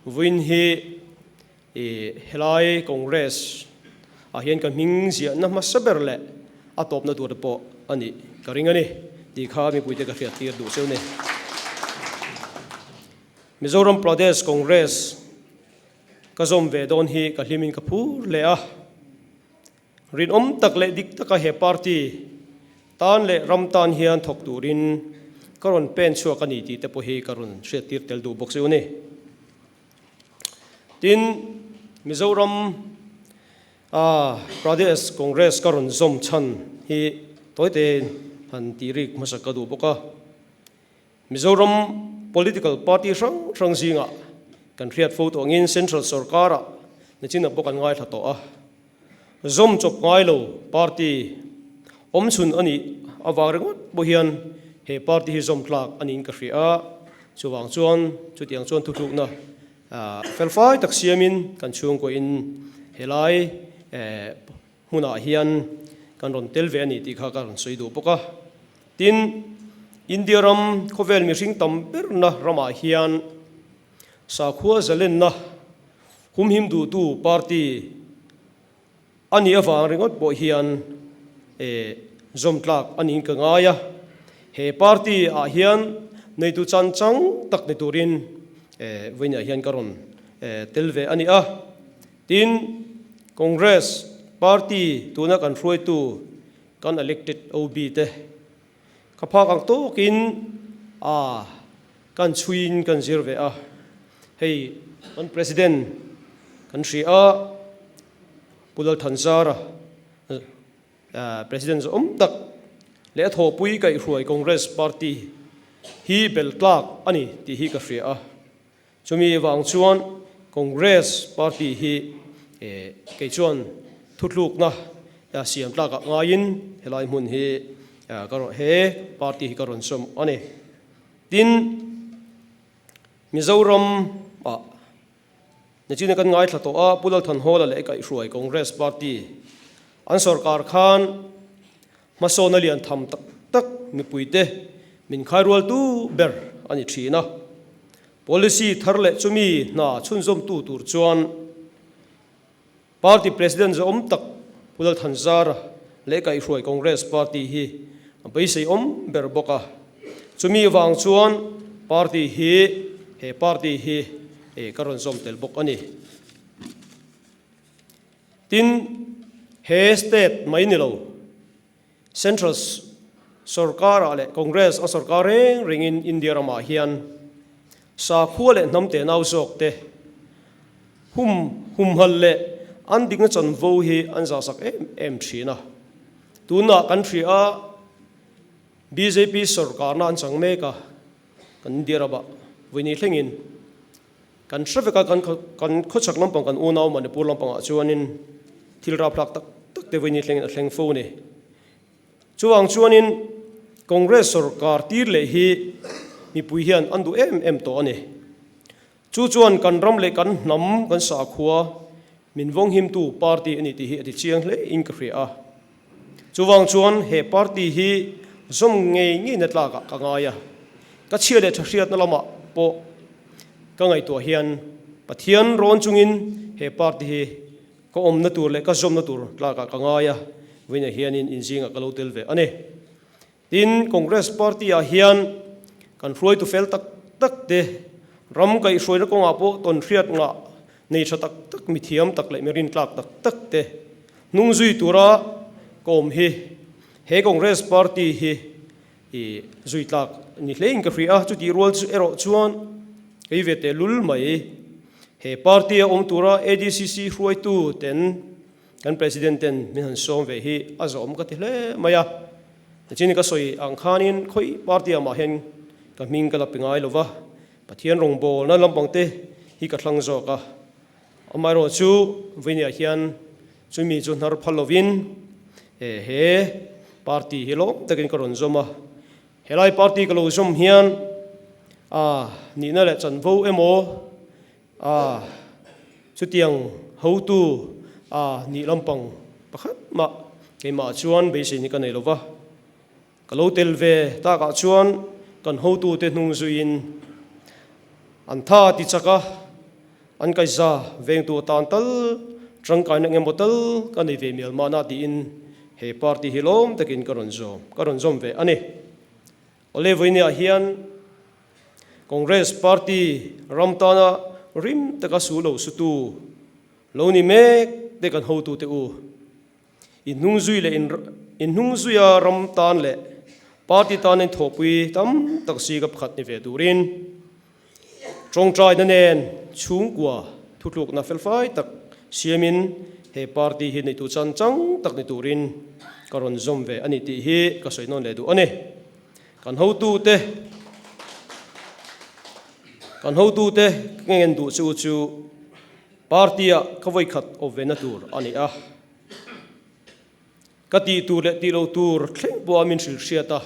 I: Vuin hi i helai Congress ah hian ka hming ziahna hmasa ber leh a tawpna tur te pawh a nih ka ring a ni tih kha mipuite ka hriattir duh cheu ni. Mizoram Pradesh Congress ka zawm ve dawn hi ka hlimin ka phur hle a. Rinawm tak leh dik taka he party tan leh ram tan hian thawk turin ka rawn pen chhuak a ni tih te pawh hi ka rawn hriattir tel duh bawk si u ni. Tin, Mizoram Pradesh Congress ka rawn zawm chhan hi tawite han tih rik hmasa ka duh bawk a. Mizoram political party hrang hrang zingah kan hriat fo tawh angin Central sorkarah nachin ah pawh kan ngaithla tawh a, zawm chawp ngai lo party awm chhun a nih avang ringawt pawh hian he party hi zawm tlak a niin ka hria a, chuvang chuan chutiang chuan thuthlukna felfai tak siamin kan chhungkuahin helai hmunah hian kan rawn tel ve a ni tih kha ka rawn sawi duh bawk a. Tin, India ram khawvel mihring tam berna ramah hian sakhua zalenna humhim duhtu party a nih avang ringawt pawh hian zawm tlak a niin ka ngai a. He party ah hian neitu chan chang tak ni turin vawiinah hian ka rawn tel ve a ni a. Tin, Congress party tuna kan hruaitu kan elected OB te ka phak ang tawkin a kan chhuiin kan zir ve a, hei kan President kan hria a, Pu Lalthanzara President zawm tak leh a thawhpui kaihhruai Congress party hi bel tlak a ni tih hi ka hria a. Chumi vang chuan Congress party hi kei chuan thuthlukna siam tlakah ngaiin helai hmun hi ka rawn he party hi ka rawn sawm a ni. Tin, Mizoram ah nichina kan ngaithla tawh a, Pu Lalthanhawla leh kaihhruai Congress party an sorkar khan Hmasawn a lian tham tak tak mipuite min khairualtu ber a ni thin a. Policy thar leh chumi hna chhunzawmtu tur chuan Party President zawm tak Pu Lalthanzara leh kaihhruai Congress Party hi a beisei awm ber bawk a. Chumi vang chuan Party hi he Party hi ka rawn zawm tel bawk a ni. Tin, he state mai ni lo, Central sorkarah leh Congress a sorkar reng rengin India ramah hian sakhua leh hnam tenau zawk te hum humhal leh an dikna chanvo hi an zahsak em em thin a. Tunah kan hria a, bjp sorkarna an chang mek a, kan India ramah vawiin thlengin. Kan hre vek a, kan kan khawchhak lampang kan unau Manipur lampangah chuanin thil raphlak tak tak te vawiin thlengin a thleng fo a ni. Chuvang chuanin Congress sorkar tir leh hi mipui hian an duh em em tawh a ni. Chu chuan kan ram leh kan hnam kan sakhua min vawnghimtu party a ni tih hi a ti chiang hle in ka hria a. Chuvang chuan he party hi zawm ngei ngei na tlakah ka ngai a, ka chhia leh tha hriatna lamah pawh ka ngaihtuah hian Pathian rawn chungin he party hi ka awmna tur leh ka zawmna tur tlakah ka ngai a, vawiinah hianin inzingah ka lo tel ve a ni. Tin, Congress party ah hian kan hruaitu fel tak tak te, ram kaihhruaina kawngah pawh tawn hriat ngah nei tha tak tak, mithiam tak leh mi rintlak tak tak te hnung zui tura ka awm hi he Congress party hi i zui tlak ni hlein ka hria a, chutih rual chu erawh chuan kei ve teh lul mai. He party a awm tura ADCC hruaitu ten. kan President ten min han sawm ve hi a zawm ka ti hle mai a. Nichin ka sawi ang khanin khawi party ah mah hian ka hming ka la pe ngai lo va, Pathian rawngbawlna lampang te hi ka thlang zawk a. Amaherawh chu vawinia hian chumi chu hnar phal lovin he party hi lawm takin ka rawn zawm a. Helai party ka lo zawm hian a nihna leh chanvo emaw a chutiang hotu a nih lampang pakhat mah keimah chuan beisei ni ka nei lova. Ka lo tel ve takah chuan kan hotute hnung zuiin an tha ti chak a, an kaihza vengtu atan tal tangkaina engemaw tal ka nei ve mial mahna tiin he party hi lawm takin ka rawn zawm ka rawn zawm ve a ni. Awle vawinia hian Congress party ram tana rim taka su lo sutu lo ni mek te kan hotute u. Inhnung zui leh inhnung zuia ram tan leh party tan in thawhpui tam tak si ka pakhat ni ve turin tawngtaina nen chhungkua thutlukna felfai tak siamin he party hi neitu chan chang tak ni turin ka rawn zawm ve a ni tih hi ka sawi nawn leh duh a ni. Kan hotute kan hotute ka ngen duh chu chu Party-ah ka vawikhat awp ve na tur a ni a. Ka tih tur leh tih lo tur thleng pawha min hrilh hriat a,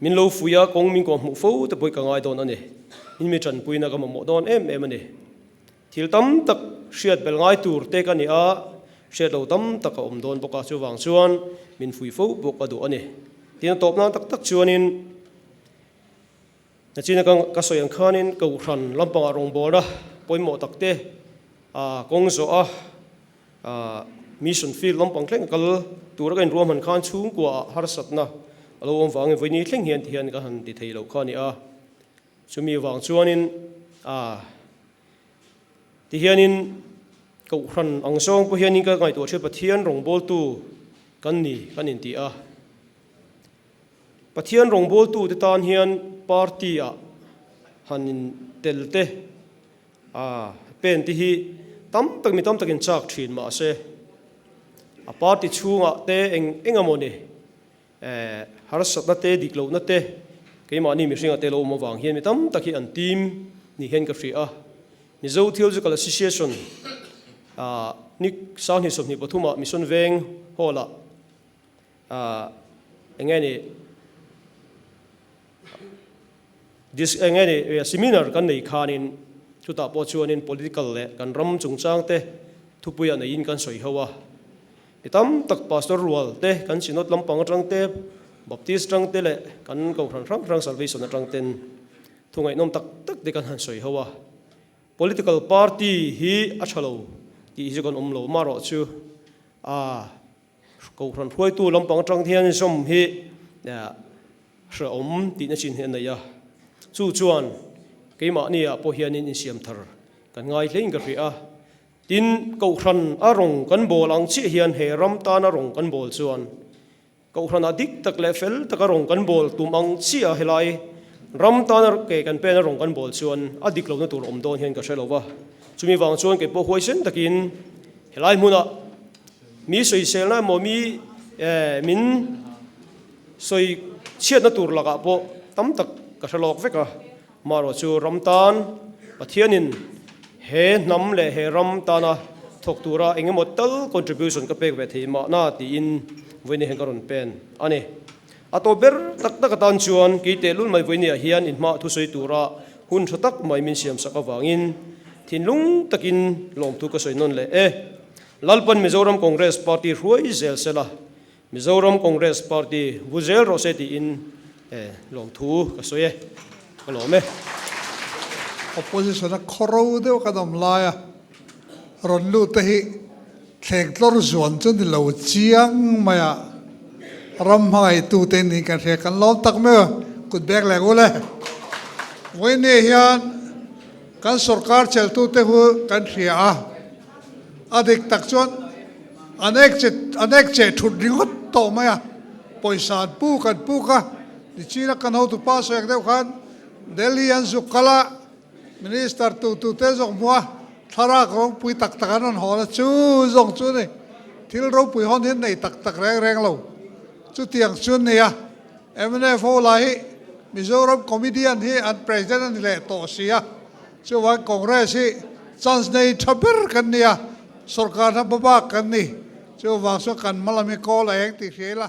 I: min lo fuih a, kawng min kawh hmuh fo te pawh hi ka ngai dawn a ni. In mi tanpuina ka mamawh dawn em em a ni. Thil tam tak hriat belh ngai tur te ka ni a, hriat lo tam tak a awm dawn bawk a, chuvang chuan min fuih fo pawh ka duh a ni. Tin a tawp nan tak tak chuanin, Nachina ka sawi ang khanin Kohhran lampangah rawngbawlna pawimawh tak te kawng zawh a, mission field lampang thleng kal tura ka inruahman khan chhungkuaah harsatna a lo awm vangin vawiini thleng hian ti hian ka han ti thei lo kha a ni a. Chumi vang chuanin ti hianin Kohhran ang zawng pawh hianin ka ngaihtuah thin Pathian rawngbawltu kan ni kan inti a. Pathian rawngbawltute tan hian party-ah han intel te, a pen te hi tam tak mi tam takin chak thin mah se, a party chhungah te eng eng emaw ni harsatna te, dik lohna te keimahni mihringah te lo awm avang hian mi tam tak hi an team ni hian ka hria a. Mizo Theological Association ni 2023 ah Mission Veng Hall-ah ah eng nge ni dis eng nge ni seminar kan nei khanin chutah pawh chuanin political leh kan ram chungchang te thupuiah neiin kan sawi ho a, mi tam tak pastor rual te kan synod lampang atang te baptist atang te leh kan kohhran hrang hrang salvation atang ten thu ngaihnawm tak tak te kan han sawi ho a. Political party hi a tha lo tih hi chu kan awm lo marawh chu a Kohhran hruaitu lampang atang hian zawm hi hrehawm tihna chin hi a nei a, chu chuan keimahni ah pawh hianin insiam thar kan ngai hlein ka hria a. Tin, Kohhran a rawng kan bawl ang chiah hian he ram tana rawng kan bawl chuan Kohhranah dik tak leh fel taka rawng kan bawl tum ang chiah helai ram tana ke kan pena rawng kan bawl chuan a dik lohna tur awm dawn hian ka hre lo va. Chumi vang chuan kei pawh huaisen takin helai hmunah mi sawiselna emaw mi min sawi chhiatna tur lakah pawh tam tak ka hre lawk vek a. Marawh chu ram tan Pathianin he hnam leh he ram tana thawk tura eng emaw tal contribution ka pek ve thei mahna tiin vawiin hian ka rawn pen a ni. A tawp ber tak tak atan chuan kei tehlul mai vawiiniah hian inhma thusawi tura hun tha tak mai min siamsak avangin thinlung takin lawmthu ka sawi nawn leh e. Lalpan Mizoram Congress Party hruai zel sela Mizoram Congress Party vu zel rawh se tiin lawmthu ka sawi e, ka lawm e.
A: Opposition a khawro deuh kan awm lai a, rawn lut te hi thleng tlawr zuan chu ni lo chiang mai a, ram hmangaihtu te niin kan hria, kan lawm tak mai a, kut bek leh ngul e. Vawiin hian kan sorkar cheltu te hu kan hria a. A dik tak chuan an ek che an ek che thut ringawt tawh mai a, pawisa an puk an puk a, nichina kan hotu pa sawi ang deuh khan Delhi an zuk kal a, Minister tu tu te zawk hmu a, thlalak rawngpui tak tak an rawn hawn a, chu zawng chu ni. Thil ropui hawn hi an nei tak tak reng reng lo. Chutiang chu nia, mnf ho lah hi Mizoram comedian hi an president a ni leh tawh si a, chuvangin Congress hi chance nei tha ber kan nia, sorkar hna hma bak kan ni. Chuvang chuan kan hma lam hi kawl a eng tih hria ila.